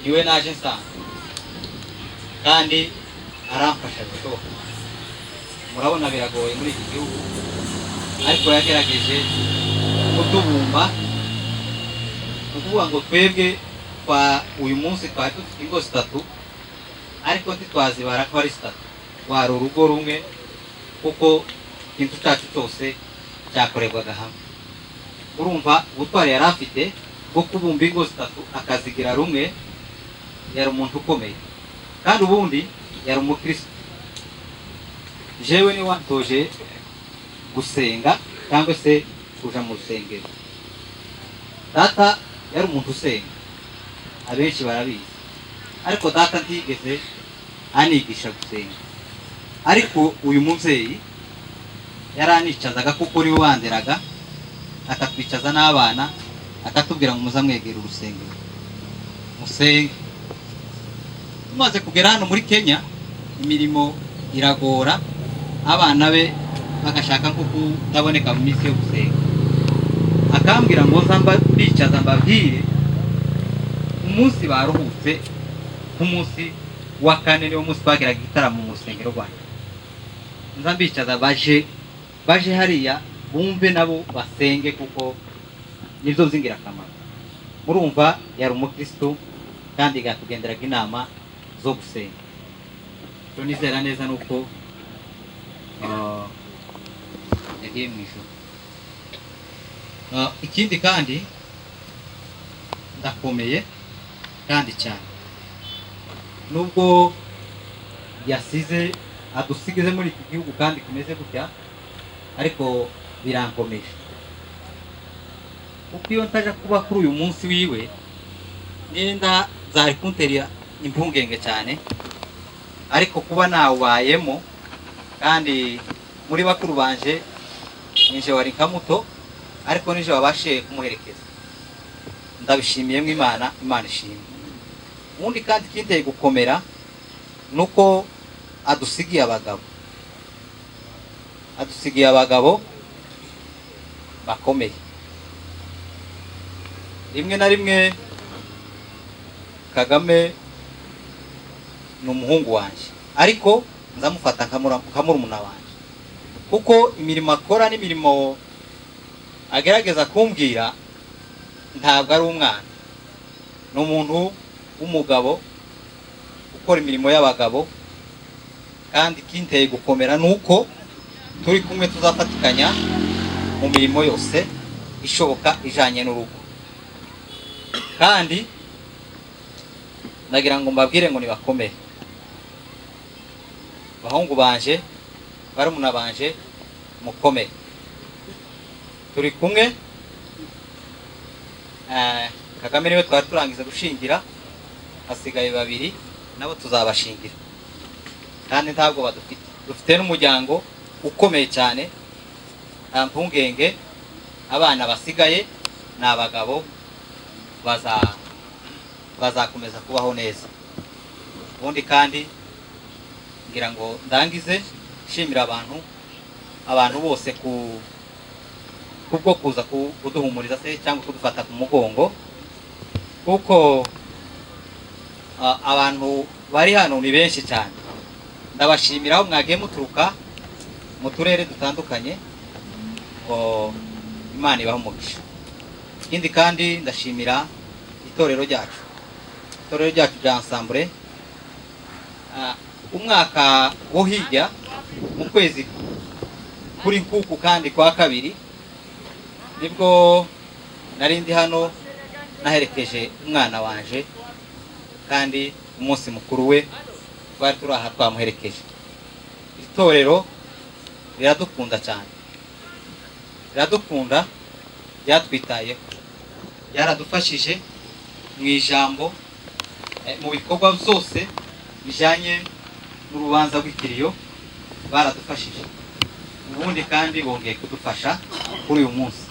niwe naje nsanga, kandi aramfasha bishoboka. Murabona biragoye muri iki gihugu, ariko yagerageje kutubumba. Ni ukuvuga ngo twebwe twa uyu munsi twari dufite ingo zitatu, ariko ntitwazibara ko ari zitatu, wari urugo rumwe, kuko ikintu cyacu cyose cyakorerwaga hamwe. Urumva ubutwari yari afite bwo kubumba ingo zitatu akazigira rumwe. Yari umuntu ukomeye, kandi ubundi yari umukristo. Jewe ni wantoje gusenga cyangwa se kuja mu rusengero. Data yari umuntu usenga, abenshi barabizi, ariko data ntiyigeze Anigisha gusenga. Ariko uyu mubyeyi yaranicazaga kuko niwe wanderaga, akatwicaza n'abana, akatubwira ngo muzamwegere urusengero musenge. Tumaze kugera hano muri Kenya, imirimo iragora, abana be bagashaka nko kutaboneka mu minsi yo gusenga, akambwira ngo nza mbicaza mbabwire umunsi baruhutse, nk'umunsi wa kane niwo munsi twagiraga igitaramo mu rusengero rwacu, nza mbicaza baje hariya bumve nabo basenge kuko nibyo by'ingirakamaro. Murumva yari umukristo kandi yatugenderaga inama zo gusenga. Icyo nizera neza ni uko yagiye mu ijuru. Ikindi kandi ndakomeye kandi cyane, nubwo yasize adusigize muri iki gihugu kandi kimeze gutya, ariko birankomeje kuko iyo ntaja kuba kuri uyu munsi wiwe nenda zari kuntera impungenge cyane, ariko kuba nawubayemo kandi muri bakuru banje nije wari nka muto, ariko nije wabashe kumuherekeza, ndabishimiyemo Imana, Imana ishimwe. Ubundi kandi ikinteye gukomera nuko adusigiye abagabo, adusigiye abagabo bakomeye. Rimwe na rimwe Kagame ni umuhungu wanjye, ariko nzamufata nka murumuna wanjye, kuko imirimo akora n'imirimo agerageza kumbwira ntabwo ari umwana, ni umuntu w'umugabo ukora imirimo y'abagabo. Kandi ikinteye gukomera nuko turi kumwe tuzafatikanya mu mirimo yose ishoboka ijanye n'urugo. Kandi ndagira ngo mbabwire ngo nibakomere, bahungu banje, barumuna banje, mukomere, turi kumwe. Kagame niwe twari turangiza gushingira, hasigaye babiri nabo tuzabashingira, kandi ntabwo badufite, dufite n'umuryango ukomeye cyane, nta mpungenge, abana basigaye ni abagabo bazakomeza kubaho neza. Ubundi kandi ngira ngo ndangize nshimira abantu bose kubwo kuza kuduhumuriza se cyangwa kudufata ku mugongo, kuko abantu bari hano ni benshi cyane. Ndabashimira aho mwagiye muturuka mu turere dutandukanye, ngo Imana ibahe umugisha. Ikindi kandi ndashimira itorero ryacu, itorero ryacu rya Ensemble. Umwaka wo hirya mu kwezi kuri nkuku kandi kwa kabiri nibwo nari ndi hano naherekeje umwana wanje, kandi umunsi mukuru we twari turi aha twamuherekeje. Itorero riradukunda cyane, riradukunda, ryatwitayeho, ryaradufashije mu ijambo, mu bikorwa byose bijyanye n'urubanza rw'ikiriyo baradufashije. Ubundi kandi bongeye kudufasha kuri uyu munsi.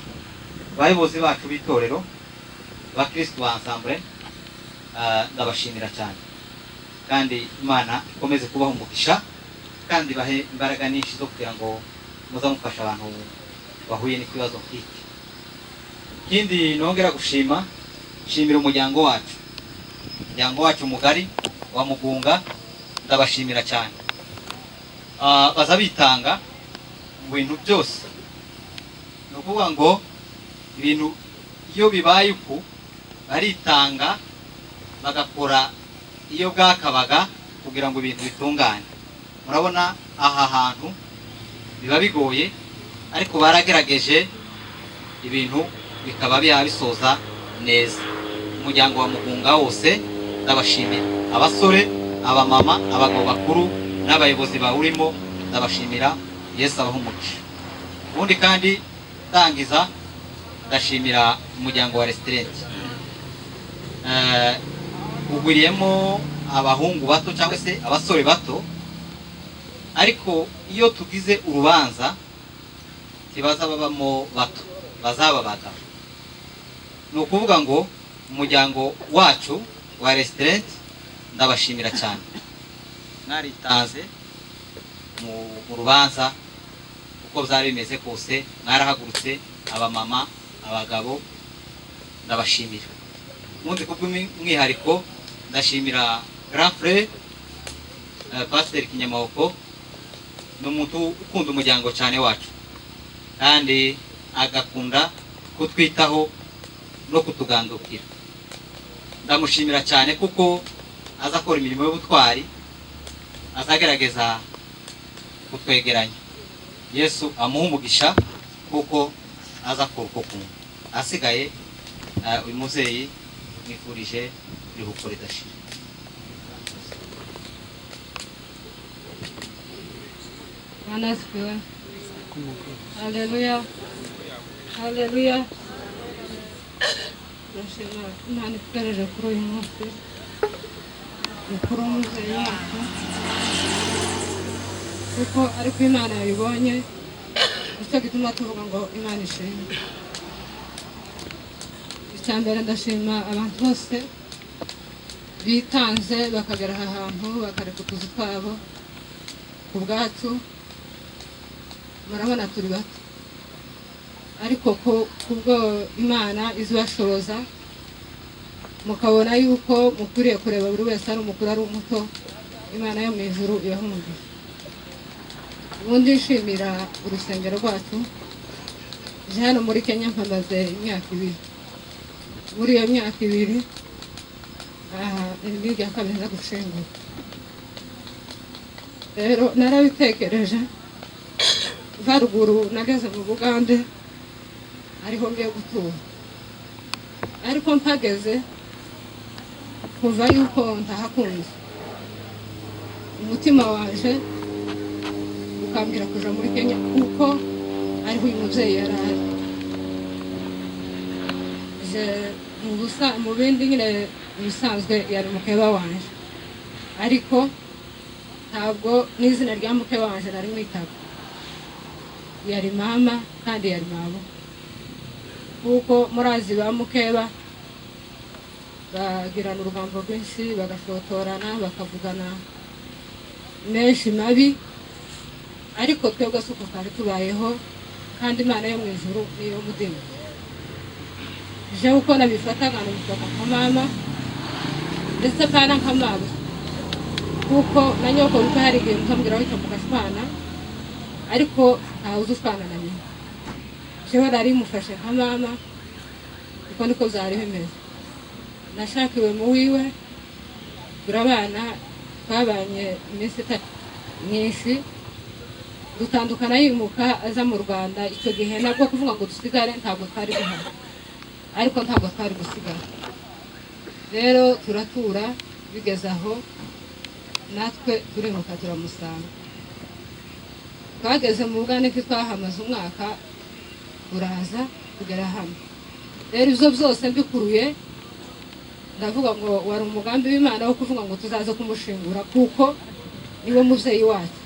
Abayobozi bacu b'itorero bakristo ba Ensemble, ndabashimira cyane, kandi Imana ikomeze kubaha umugisha kandi bahe imbaraga nyinshi zo kugira ngo muzamufashe abantu bahuye n'ikibazo nk'iki. Ikindi nongera gushima, shimira umuryango wacu, umuryango wacu mugari wa Mugunga, ndabashimira cyane. Baza bitanga mu bintu byose, ni ukuvuga ngo ibintu iyo bibaye uku baritanga bagakora iyo bwakabaga kugira ngo ibintu bitungane. Murabona aha hantu biba bigoye, ariko baragerageje ibintu bikaba bisoza neza. Umuryango wa Mugunga wose ndabashimira, abasore, abamama, abagabo bakuru n'abayobozi bawurimo ndabashimira. Yesu abahe umugisha. Ubundi kandi ndangiza ndashimira umuryango wa restaurant, ugwiriyemo abahungu bato cyangwa se abasore bato, ariko iyo tugize urubanza ntibaza babamo bato, bazaba abagabo. Ni ukuvuga ngo umuryango wacu wa restaurant ndabashimira cyane, mwaritanze mu rubanza uko byari bimeze kose, mwarahagurutse abamama, abagabo, ndabashimira. Ubundi kubw'umwihariko ndashimira grand frère Pasteur Kinyamaboko, ni umuntu ukunda umuryango cyane wacu kandi agakunda kutwitaho no kutugandukira. Ndamushimira cyane kuko aza akora imirimo y'ubutwari, azagerageza kutwegeranya. Yesu amuha umugisha kuko aza akora uko kumwe. Asigaye uyu mubyeyi mwifurije iruhuko ridashira. Bwana asifiwe. Haleluya. Haleluya. Ndashima Imana itugejeje kuri uyu munsi mukuru w'umubyeyi wacu, kuko ariko Imana yabibonye, nicyo gituma tuvuga ngo Imana ishimwe. Icya mbere ndashima abantu bose bitanze bakagera aha hantu bakareka utuzu twabo ku bwacu. Murabona turi bato, ariko kubwo Imana izibashoboza mukabona yuko mukwiriye kureba buri wese, ari umukuru ari umuto, Imana yo mu ijuru ibahe umugisha. Ubundi nshimira urusengero rwacu. Nje hano muri Kenya mpamaze imyaka 2. Muri iyo myaka 2 ni irya kabiri nza gushingura. Rero narabitekereje mva ruguru nageze mu Bugande ariho ngiye gutura, ariko mpageze kuva yuko ntahakunze, umutima wanje ukambwira kuja muri Kenya kuko ariho uyu mubyeyi yari ari. Mu bindi nyine ibisanzwe yari mukeba wanje, ariko ntabwo n'izina rya mukeba wanje nari mwitaga, yari mama kandi yari mabo, kuko murazi ba mukeba bagirana urugambo rwinshi, bagashotorana, bakavugana menshi mabi, ariko twebwe si uko twari tubayeho, kandi Imana yo mu ijuru niyo mutima. Jewe uko nabifataga nabifata nka mama ndetse pana nka mama, kuko na nyoko kuko hari igihe mutambwira wita mugashwana, ariko ntawe uzi ushwana na nyina. Jewe nari mufashe nka mama, uko niko byari bimeze. Nashakiwe mu wiwe, turabana, twabanye iminsi itatu myinshi, dutandukana yimuka aza mu Rwanda. Icyo gihe nabwo kuvuga ngo dusigare ntabwo twari duhari, ariko ntabwo twari gusigara. Rero turatura bigeze aho natwe turimuka turamusanga. Twageze mu Bugande twahamaze umwaka, turaza kugera hano. Rero ibyo byose mbikuruye ndavuga ngo wari umugambi w'Imana wo kuvuga ngo tuzaze kumushingura kuko niwe mubyeyi wacu.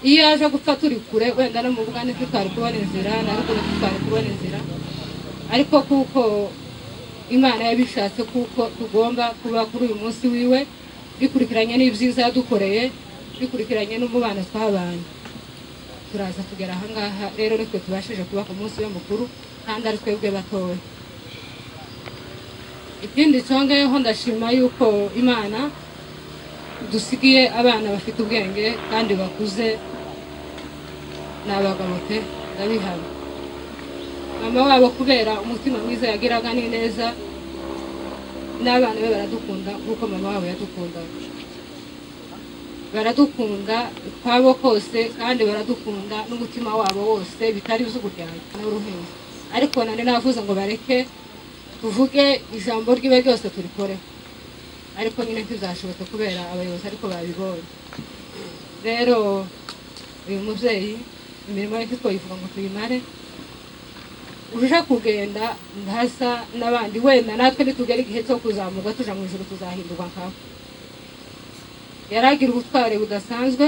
Iyo aje gupfa turi kure wenda no mu Bugande twari kubona inzira, na ruguru twari kubona inzira, ariko kuko Imana yabishatse kuko tugomba kuba kuri uyu munsi wiwe, bikurikiranye n'ibyiza yadukoreye, bikurikiranye n'umubano twabanye, turaza tugera aha ngaha. Rero nitwe tubashije kuba ku munsi we mukuru kandi ari twebwe batoya. Ikindi cyongeyeho ndashima yuko Imana dusigiye abana bafite ubwenge kandi bakuze, ni abagabo pe, ndabihamya. Mama wabo kubera umutima mwiza yagiraga n'ineza, n'abana be baradukunda nk'uko mama wabo yadukundaga. Baradukunda kwabo kose kandi baradukunda n'umutima wabo wose, bitari iby'uburyarya n'uruhinja. Ariko nane navuze ngo bareke tuvuge ijambo ry'iwe ryose turikore, ariko nyine ntibizashoboka kubera abayobozi ariko babibonye. Rero uyu mubyeyi imirimo ye ntitwayivuga ngo tuyimare, Uje kugenda ntasa n'abandi, wenda natwe nitugera igihe cyo kuzamurwa tuja mu ijuru tuzahindurwa nkawe. Yaragira ubutwari budasanzwe,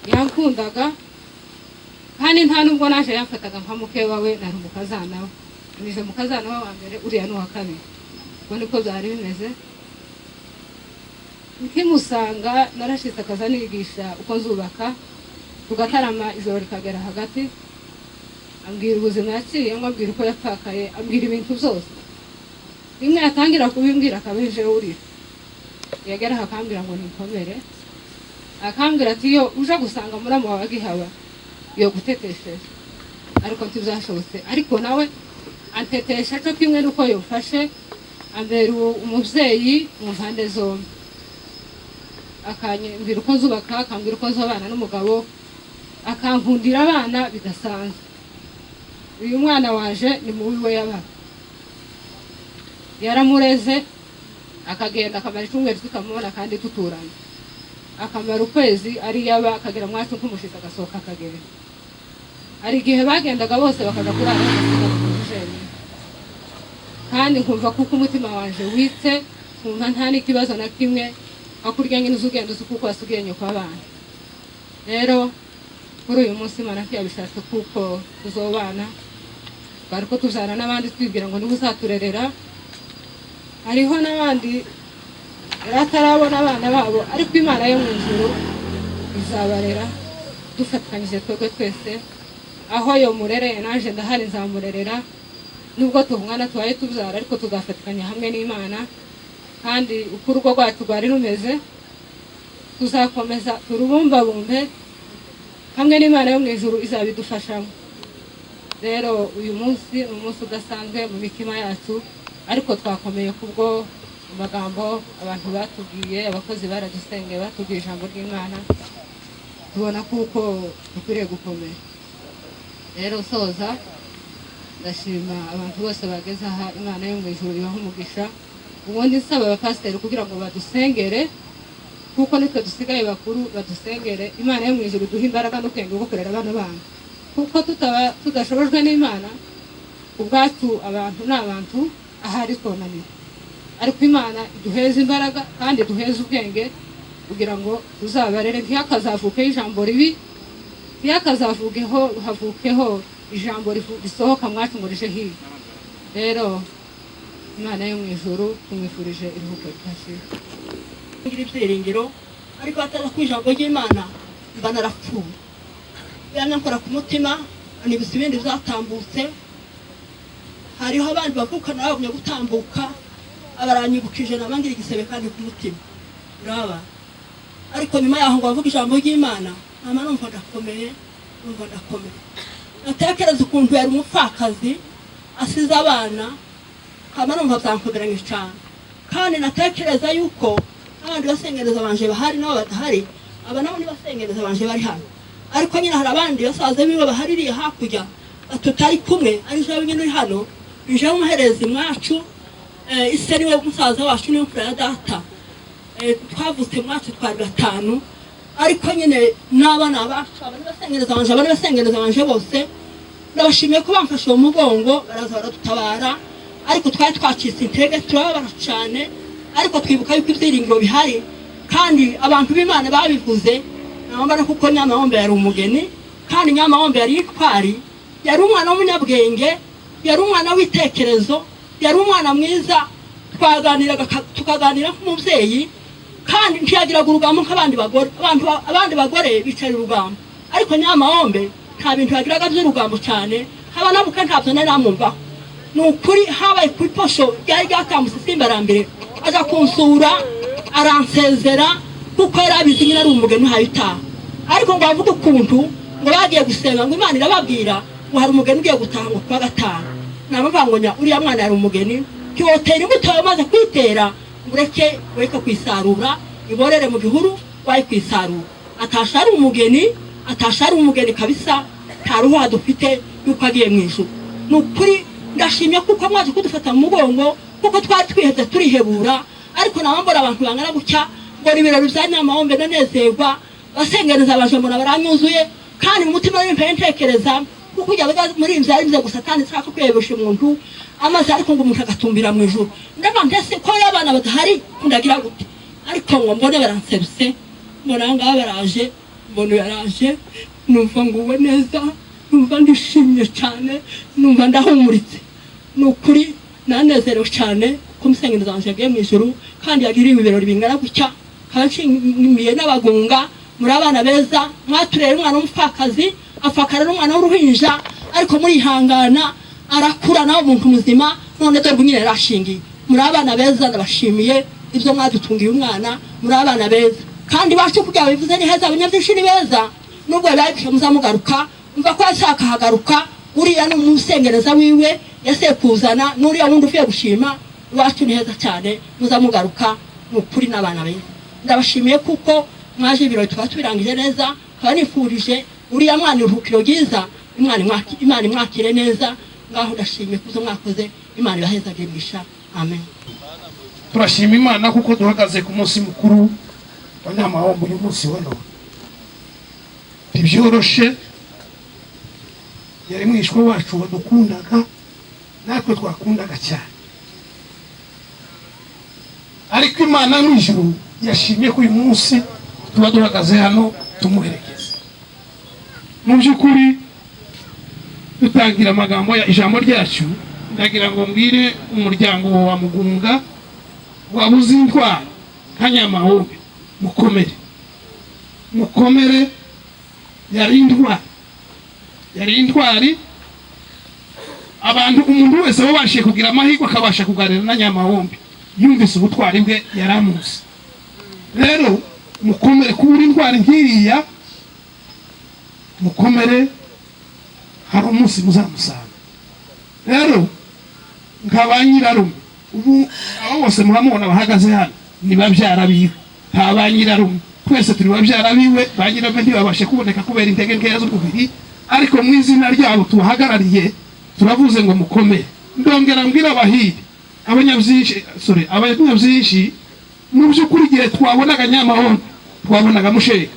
yankundaga, kandi nta nubwo naje yamfataga nka mukeba we, nari umukazana we. Nije mukazana we wa mbere, uriya ni uwa kabiri. Ubwo niko byari bimeze. Nkimusanga narashitse akaza nigisha uko nzubaka, tugatarama ijoro rikagera hagati, ambwira ubuzima yaciyemo, ambwira uko yapfakaye, ambwira ibintu byose. Rimwe yatangira kubimbwira akaba eje urira, yagera aho akambwira ngo ninkomere, akambwira ati iyo uje gusanga muramu wawe agihaba yo gutetesheje, ariko ntibyashobotse. Ariko nawe antetesha cyo kimwe n'uko yofashe ambera umubyeyi mu mpande zombi, akambwira uko nzubaka, akambwira uko nzobana n'umugabo, akankundira abana bidasanzwe. Uyu mwana waje ni mubi we yabaga yaramureze, akagenda akamara icyumweru tukamubona kandi duturanye, akamara ukwezi ari yaba, akagera mwacu nk'umushitsi agasohoka akagenda. Hari igihe bagendaga bose bakaja kurara bagasigara mu nzu jenyine, kandi nkumva kuko umutima wanje witse, nkumva nta n'ikibazo na kimwe, hakurya nyine uzi ugenda uzi kuko wasigaye nyoko abana. Rero kuri uyu munsi Imana ntiyabishatse kuko tuzobana, twari ko tuzana n'abandi twibwira ngo niba uzaturerera. Hariho n'abandi yari atarabona abana babo, ariko Imana yo mu ijuru izabarera dufatanyije twebwe twese. Aho yo murereye naje ndahari nzamurerera, nubwo tungana tubaye tubyara, ariko tuzafatikanya hamwe n'Imana. Kandi uko urugo rwacu rwari rumeze tuzakomeza turubumbabumbe hamwe n'Imana yo mu ijuru izabidufashamo. Rero uyu munsi ni umunsi udasanzwe mu mitima yacu, ariko twakomeye kubwo amagambo abantu batubwiye, abakozi baradusengeye, batubwiye ijambo ry'Imana, tubona kuko dukwiriye gukomera. Rero soza ndashima abantu bose bageze aha, Imana yo mu ijuru ibahe umugisha. Ubundi nsaba abapasiteri kugira ngo badusengere, kuko nitwe dusigaye bakuru, badusengere Imana yo mu ijuru duhe imbaraga n'ubwenge bwo kurera abana bana, kuko tudashobojwe n'Imana ubwacu abantu ni abantu ahari twonanira, ariko Imana iduheze imbaraga kandi iduheze ubwenge kugira ngo tuzabarere, ntihakazavukeho ijambo ribi, ntihakazavugeho havukeho ijambo risohoka mwacu ngo rije hirya. Rero Imana yo mu ijuru tumwifurije iruhuko ridashira. Ngira ibyiringiro, ariko ataza ku ijambo ry'Imana mba narapfuye. Yanakora ku mutima anibutsa ibindi byatambutse. Hariho abandi bavukana bagumye gutambuka, abaranyibukije nabangira igisebe kandi ku mutima uraba. Ariko nyuma yaho ngo bavuge ijambo ry'Imana, nama numva ndakomeye, numva ndakomeye. Natekereza ukuntu yari umupfakazi asize abana, kama numva byankomeranye cyane. Kandi natekereza yuko abandi basengereza banje bahari nabo badahari, aba nabo ni basengereza banje bari hano, ariko nyine hari abandi basaza biwe bahaririye hakurya tutari kumwe, ari jewe nyine uri hano, nije umuherezi mwacu, ise niwe musaza wacu, niwe mfura ya data. Twavutse mwacu twari batanu, ariko nyine n'abana bacu, abandi basengereza banje, abandi basengereza banje bose ndabashimiye ko bamfashe uwo mugongo, baraza baradutabara. Ariko twari twacitse intege, turababara cyane, ariko twibuka yuko ibyiringiro bihari, kandi abantu b'Imana babivuze. Nambara kuko Nyamahombe yari umugeni, kandi Nyamahombe yari itwari, yari umwana w'umunyabwenge, yari umwana w'itekerezo, yari umwana mwiza. Twaganiraga tukaganira nk'umubyeyi, kandi ntiyagiraga urugambo nk'abandi bagore. Abandi bagore bicara urugambo, ariko Nyamahombe nta bintu yagiraga by'urugambo cyane, haba nabuke ntabyo nari namwumvaho. Ni ukuri habaye ku iposho ryari ryatambutse Simbarambere, aza kunsura aransezera, kuko yari abizi nyine ari umugeni uhaye utaha. Ariko ngo bavuge ukuntu ngo bagiye gusenga, ngo Imana irababwira ngo hari umugeni ugiye gutaha ngo kuwa gatanu. Nabavuga ngo nya uriya mwana yari umugeni, ntiwotera imbuto wamaze kwitera ngo ureke ureke kuyisarura, iborere mu gihuru wayi kuyisarura. Atasha ari umugeni, atasha ari umugeni kabisa, nta ruhu dufite yuko agiye mu ijuru. Ni ukuri ndashimye kuko mwaje kudufata mu mugongo, kuko twari twihebye turihebura, ariko nawe mbona abantu bangana gutya ngo ibirori bya Nyamahombe ndanezerwa, basengereza abaje mbona baranyuzuye, kandi mu mutima w'impere ntekereza kuko Kuko yabaga muri inzu ari gusa kandi nshaka kwiyobosha umuntu amaze, ariko ngo umuntu agatumbira mu ijuru. Ndavuga ndetse ko abana badahari kundagira gute, ariko ngo mbone baranserutse, mbona ngaha baraje, mbona yaraje, numva nguwe neza, numva ndishimye cyane, numva ndahumuritse. Ni ukuri nanezerewe cyane ko umusenyeri wanje yagiye mu ijuru kandi yagiriwe ibirori bingana gutya. Nshimiye n'abagunga, muri abana beza, mwaturera umwana w'umupfakazi afakara n'umwana w'uruhinja, ariko murihangana arakura nawe umuntu muzima. None dore nyine yarashingiye. Muri abana beza, ndabashimiye ibyo mwadutungiye umwana. Muri abana beza kandi bacu kugira bivuze ni heza, abanyabyinshi ni beza. Nubwo yabaye muzamugaruka, umva ko yashaka hagaruka uriya ni umusengereza wiwe yasekuzana n'uriya wundi uvuye gushima. Iwacu ni heza cyane, muzamugaruka ni ukuri n'abana beza. Ndabashimiye kuko mwaje ibirori tukaba tubirangije neza, tukaba nifurije uriya mwana iruhukiro ryiza, Imana imwakire neza. Ngaho ndashimiye kuzo mwakoze, Imana ibahezage imigisha. Amen. Turashima Imana kuko duhagaze ku munsi mukuru wa Nyamahombo uyu munsi wa none. Ntibyoroshe, yari mwishwa wacu wadukundaga natwe twakundaga cyane, ariko Imana mu ijuru yashimye ko uyu munsi tuba duhagaze hano tumuherekeza. Mu by'ukuri dutangira amagambo ya ijambo ryacu, ndagira ngo mbwire umuryango wa Mugunga wabuze intwari nka Nyamahombe, mukomere, mukomere. Yari intwari, yari intwari. Abantu, umuntu wese wabashije kugira amahirwe akabasha kuganira na Nyamahombe yumvise ubutwari bwe, yaramuzi. Rero mukomere kuba uri intwari nk'iriya, mukomere, hari umunsi muzamusanga. Rero nka ba nyirarume, ubu abo bose muramubona bahagaze hano ni babyara biwe, nta ba nyirarume, twese turi babyara biwe. Ba nyirarume ntibabashe kuboneka kubera intege nkeya z'umubiri, ariko mu izina ryabo tubahagarariye turavuze ngo mukomere. Ndongera mbwira abahiri, abanyabyinshi, sorry, abanyabyinshi, mu by'ukuri igihe twabonaga Nyamahombe twabonaga Mushega,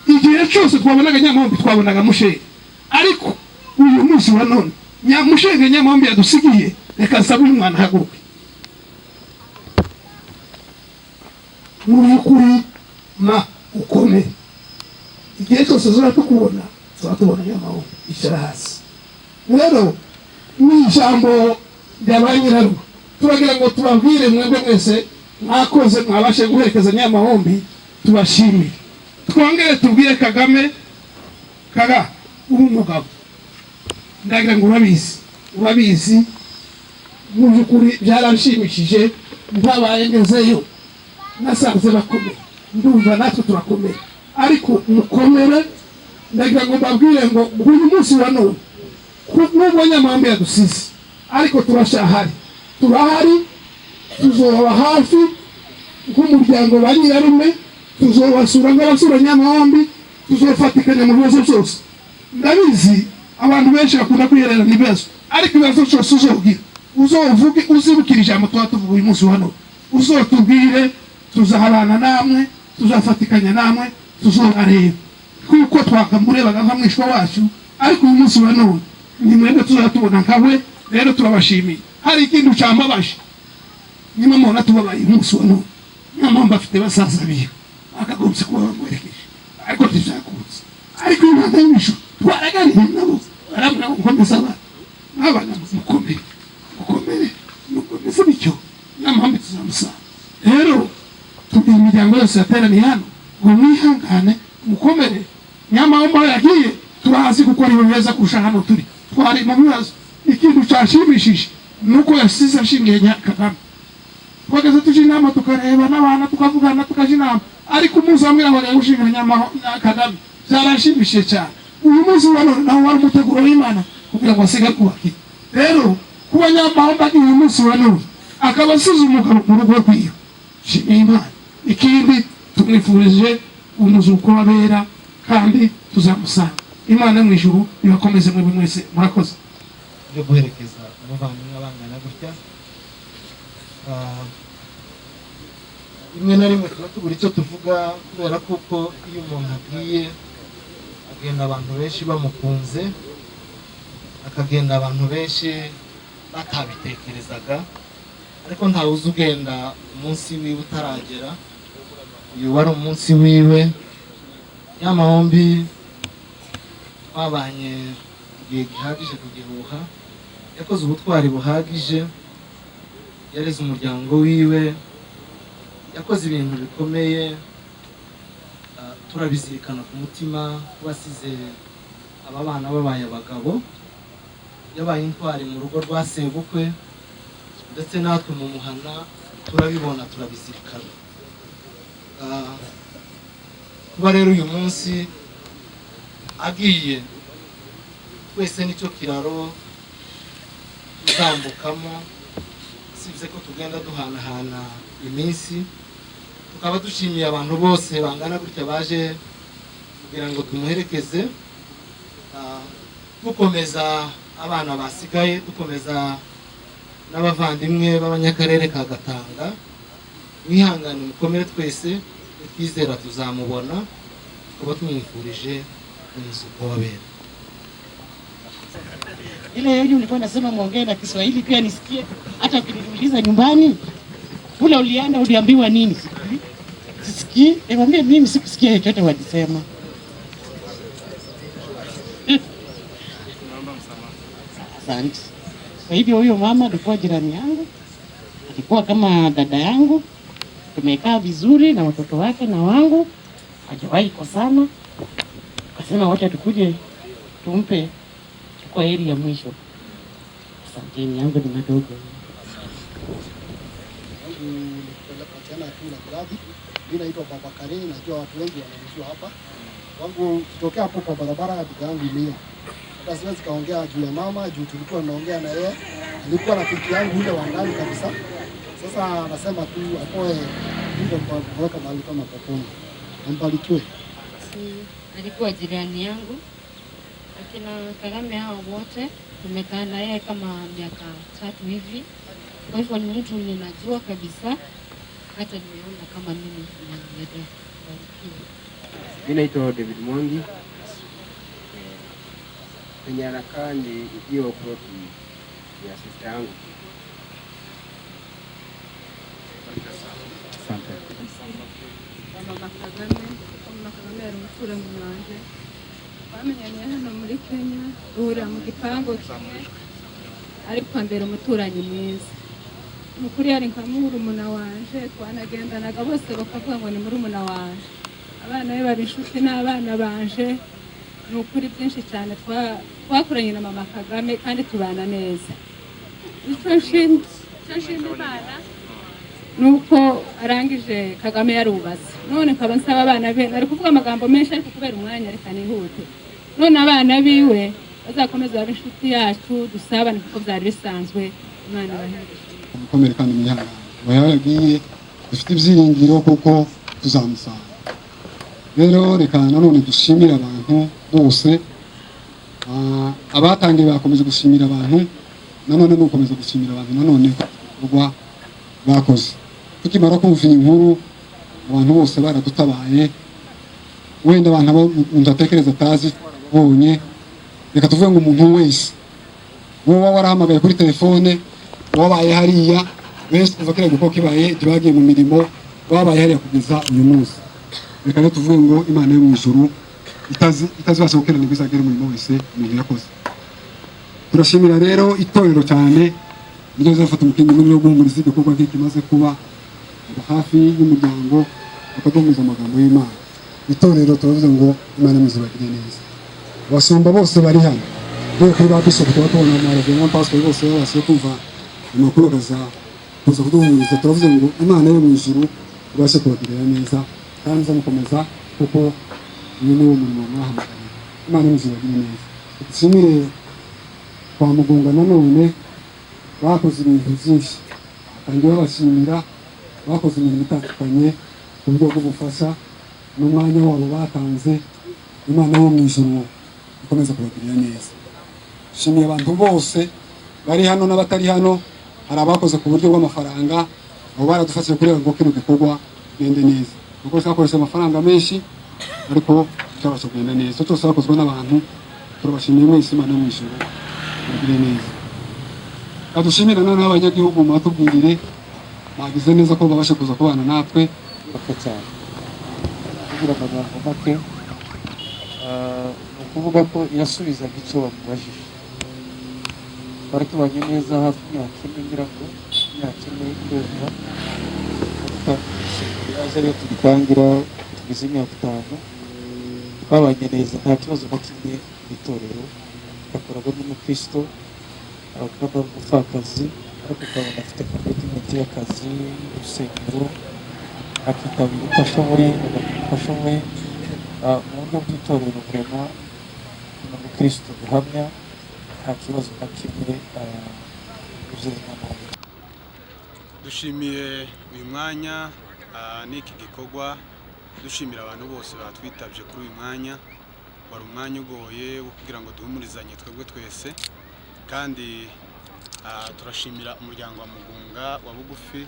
igihe cyose twabonaga Nyamahombe twabonaga Mushega. Ariko uyu munsi wa none Nyamushega Nyamahombe yadusigiye, reka nsabe uyu mwana ahaguruke. Mu by'ukuri ma ukomere, igihe cyose tuzaba tubona Nyamahombe. Icara hasi. Rero ni ijambo rya ba nyirarume, turagira ngo tubabwire mwebwe mwese mwakoze mwabashe guherekeza Nyamahombi, tubashimire. Twongere tubwire Kagame, Kaga uri umugabo, ndagira ngo urabizi, urabizi. Mu by'ukuri byaranshimishije, ntabaye ngezeyo nasanze bakomeye, ndumva natwe turakomeye, ariko mukomere. Ndagira ngo mbabwire ngo uyu munsi wa none nubwo Nyamahombe yadusize, ariko turashahari, turahari, tuzoba hafi nk'umuryango wa nyirarume, tuzobasura nk'abasura Nyamahombi, tuzofatikanya mu bibazo byose. Ndabizi abantu benshi bakunda kwihererana ibibazo, ariko ibibazo byose uzogira uzovuge, uzibukira ijambo tuba tuvuga uyu munsi wa none, uzotubwire, tuzahabana namwe, tuzafatikanya namwe, tuzobareba kuko twakamurebaga nka mwishwa wacu, ariko uyu munsi wa none ni mwebwe tuzatubona nkawe. Rero turabashimiye. Hari ikintu cyambabaje, niba mubona tubabaye umunsi wa none, Nyamahombe afite basaza biwe akagombye kuba bamwerekeje, ariko ntibyakunze. Ariko Imana y'ijuru twaraganiriye nabo, barambwira ngo nkomeze abana n'abana, mukomere, mukomere, mukomeze bityo Nyamahombe tuzamusanga. Rero tubwira imiryango yose yateraniye hano ngo mwihangane, mukomere. Nyamahombe aho yagiye turahazi kuko ari beza kurusha hano turi, twari mu bibazo. Ikintu cyashimishije nuko yasize ashingiye Kagame. Twageze tujya inama, tukareba n'abana, tukavugana, tukajya inama, ariko umunsi wambwira ngo agiye gushingira Kagame byarashimishije cyane. Uyu munsi wa none nawo wari umuteguro w'Imana kugira ngo asige kubaka. Rero kuba Nyamahombe agiye uyu munsi wa none akaba asize umugabo mu rugo rwiwe, shimiye Imana. Ikindi tumwifurije umuzuko w'abera kandi tuzamusanga. Imana mu ijuru ibakomeze mwebwe mwese, murakoze. Byo guherekeza umuvandimwe abangana gutya, rimwe na rimwe tuba tubura icyo tuvuga, kubera kuko iyo umuntu agiye Agenda abantu benshi bamukunze, akagenda abantu benshi batabitekerezaga, ariko ntawe uzi ugenda umunsi wiwe utaragera. Uyu wari umunsi wiwe. Nyamahombi twabanye igihe gihagije ku gihuha, yakoze ubutwari buhagije, yareze umuryango wiwe, yakoze ibintu bikomeye. Turabizirikana ku mutima kuba asize aba bana babaye abagabo. Yabaye intwari mu rugo rwa sebukwe, ndetse natwe mu muhana turabibona, turabizirikana. Kuba rero uyu munsi agiye, twese nicyo kiraro tuzambukamo, usibye ko tugenda duhanahana iminsi. Tukaba dushimiye abantu bose bangana gutya baje kugira ngo tumuherekeze, dukomeza abana basigaye, dukomeza n'abavandimwe b'abanyakarere ka Gatanga. Mwihangane, mukomere, twese twizera tuzamubona. Tukaba tumwifurije umuzuko w'abera. Ile yenu ulikuwa nasema muongee na Kiswahili pia nisikie, hata ukiniuliza nyumbani kule ulienda uliambiwa nini, sijui, sisikii. Nikwambie mimi sikusikia chochote walisema. Asante. Kwa hivyo huyo mama alikuwa jirani yangu, alikuwa kama dada yangu, tumekaa vizuri na watoto wake na wangu, hajawahi kosana. Akasema wacha tukuje tumpe kwa heri ya mwisho. Asanteni, yangu ni madogo. Tena tu na Gradi. Mimi naitwa Baba Kare, najua watu wengi wananijua hapa. Wangu kitokea hapo kwa barabara ya duka yangu ilia. Hata siwezi kaongea juu ya mama, juu tulikuwa tunaongea na yeye. Alikuwa rafiki yangu yule wa ndani kabisa. Sasa anasema tu apoe ndio kwa kuweka mahali kama peponi. Ambarikiwe. Alikuwa jirani yangu. Akina Kagame hao wote tumekaa na yeye kama miaka 3 hivi. Kwa hivyo ni mtu ninajua kabisa, hata nimeona kama mimi ninamwelewa. Mimi naitwa David Mwangi. Penye anakaa ni hiyo plot ya sister yangu. Asante. Mama Kagame, Mama Kagame yari umuturanyi wanjye. Twamenyaniye hano muri Kenya, duhurira mu gipangu kimwe, ariko ambera umuturanyi mwiza. Ni ukuri yari nka murumuna wanje, twanagendanaga bose bakavuga ngo ni murumuna wanje. Abana be baba inshuti n'abana banje. Ni ukuri byinshi cyane twakoranye na Mama Kagame kandi tubana neza. Icyo nshima Imana nuko arangije Kagame yarubatse. None nkaba nsaba abana be, nari kuvuga amagambo menshi ariko kubera umwanya reka nihute. None abana biwe bazakomeza babe inshuti yacu, dusabane kuko byari bisanzwe. Imana ibahe mukomere kandi mwihangane. Yagiye dufite ibyiringiro kuko tuzamusanga. Rero reka nanone dushimire abantu bose abatangiye bakomeje gushimira abantu, nanone nukomeza gushimira abantu nanone rwa bakoze. Tukimara kumva iyi nkuru abantu bose baradutabaye, wenda abantu umuntu atekereza atazi bonye. Reka tuvuge ngo umuntu wese wowe warahamagaye kuri telefone, wabaye hariya, benshi kuva kiriya gikorwa kibaye ntibagiye mu mirimo, babaye hariya kugeza uyu munsi. Reka rero tuvuge ngo Imana yo mu ijuru itazibasha gukiranirwa izagera umurimo wese umuntu yakoze. Turashimira rero itorero cyane niryo rizafata umukingi munini wo guhumuriza igikorwa nk'iki kimaze kuba hafi y'umuryango, bakaduhumuriza amagambo y'Imana. Itorero turavuze ngo Imana imuzibagire neza. Abashumba bose bari hano, dore kuri ba bishop tuba tubona amareverend pastor bose babashije kumva amakuru bakaza kuza kuduhumuriza. Turavuze ngo Imana yo mu ijuru ibashe kubagirira neza kandi izamukomeza, kuko uyu ni wo murimo mwahamagariwe. Imana imuzibagire neza. Dushimire kwa Mugunga nanone bakoze ibintu byinshi, kandi babashimira bakoze imirimo itandukanye ku buryo bw'ubufasha n'umwanya wabo batanze. Imana yo mu ijuru ikomeza kubagirira neza. Dushimiye abantu bose bari hano n'abatari hano. Hari abakoze ku buryo bw'amafaranga, abo baradufashije kugira ngo kino gikorwa kigende neza, kuko twakoresha amafaranga menshi, ariko bikabasha kugenda neza. Icyo cyose hakozwe n'abantu, turabashimiye mwese. Imana yo mu ijuru mugire neza. Kadushimira noneho abanyagihugu, mubatubwirire, bagize neza ko babasha kuza kubana natwe. Make cyane, kugira amagambo make. Ni ukuvuga ko yasubizaga icyo bamubajije. Twari tubanye neza hafi imyaka 4, ngira ngo imyaka 4 irenga. Yaje ariyo tugitangira, tugize imyaka 5 twabanye neza, nta kibazo na kimwe mu itorero. Yakoraga n'umukristo, akaba ari umupfakazi, ariko ukabona afite commitment y'akazi, urusengero akitabira uko ashoboye, agakora uko ashoboye. Mu buryo bw'itorero, vraiment ni umukristo duhamya, nta kibazo na kimwe uzirimo. Dushimiye uyu mwanya n'iki gikorwa, dushimira abantu bose batwitabye kuri uyu mwanya. Wari umwanya ugoye wo kugira ngo duhumurizanye twebwe twese, kandi turashimira umuryango wa Mugunga wa bugufi,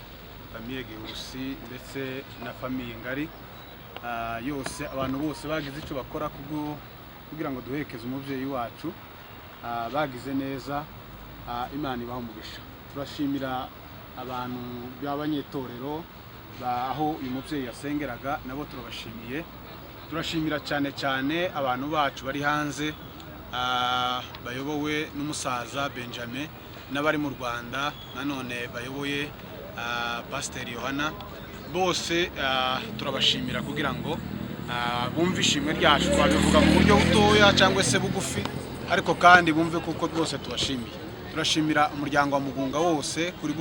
famille Gihusi ndetse na famille Ngari yose, abantu bose bagize icyo bakora kubwo kugira ngo duherekeze umubyeyi wacu. Bagize neza, Imana ibaha umugisha. Turashimira abantu b'abanyetorero aho uyu mubyeyi yasengeraga, nabo turabashimiye. Turashimira cyane cyane abantu bacu bari hanze, bayobowe n'umusaza Benjamin, n'abari mu Rwanda nanone bayoboye Pasiteri Yohana. Bose turabashimira kugira ngo bumve ishimwe ryacu. Twabivuga mu buryo butoya cyangwa se bugufi, ariko kandi bumve kuko rwose tubashimiye. Turashimira umuryango wa Mugunga wose kuri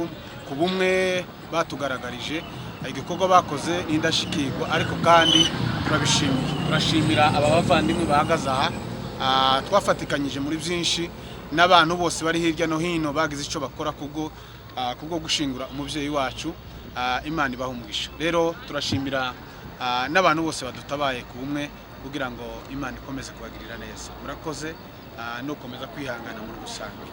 ku bumwe batugaragarije. Igikorwa bakoze ni indashyikirwa, ariko kandi turabishimiye. Turashimira aba bavandimwe bahagaze aha, twafatikanyije muri byinshi, n'abantu bose bari hirya no hino bagize icyo bakora kubwo gushingura umubyeyi wacu. Imana ibaha umugisha. Rero turashimira n'abantu bose badutabaye ku bumwe kugira ngo Imana ikomeze kubagirira neza. Murakoze no gukomeza kwihangana muri rusange.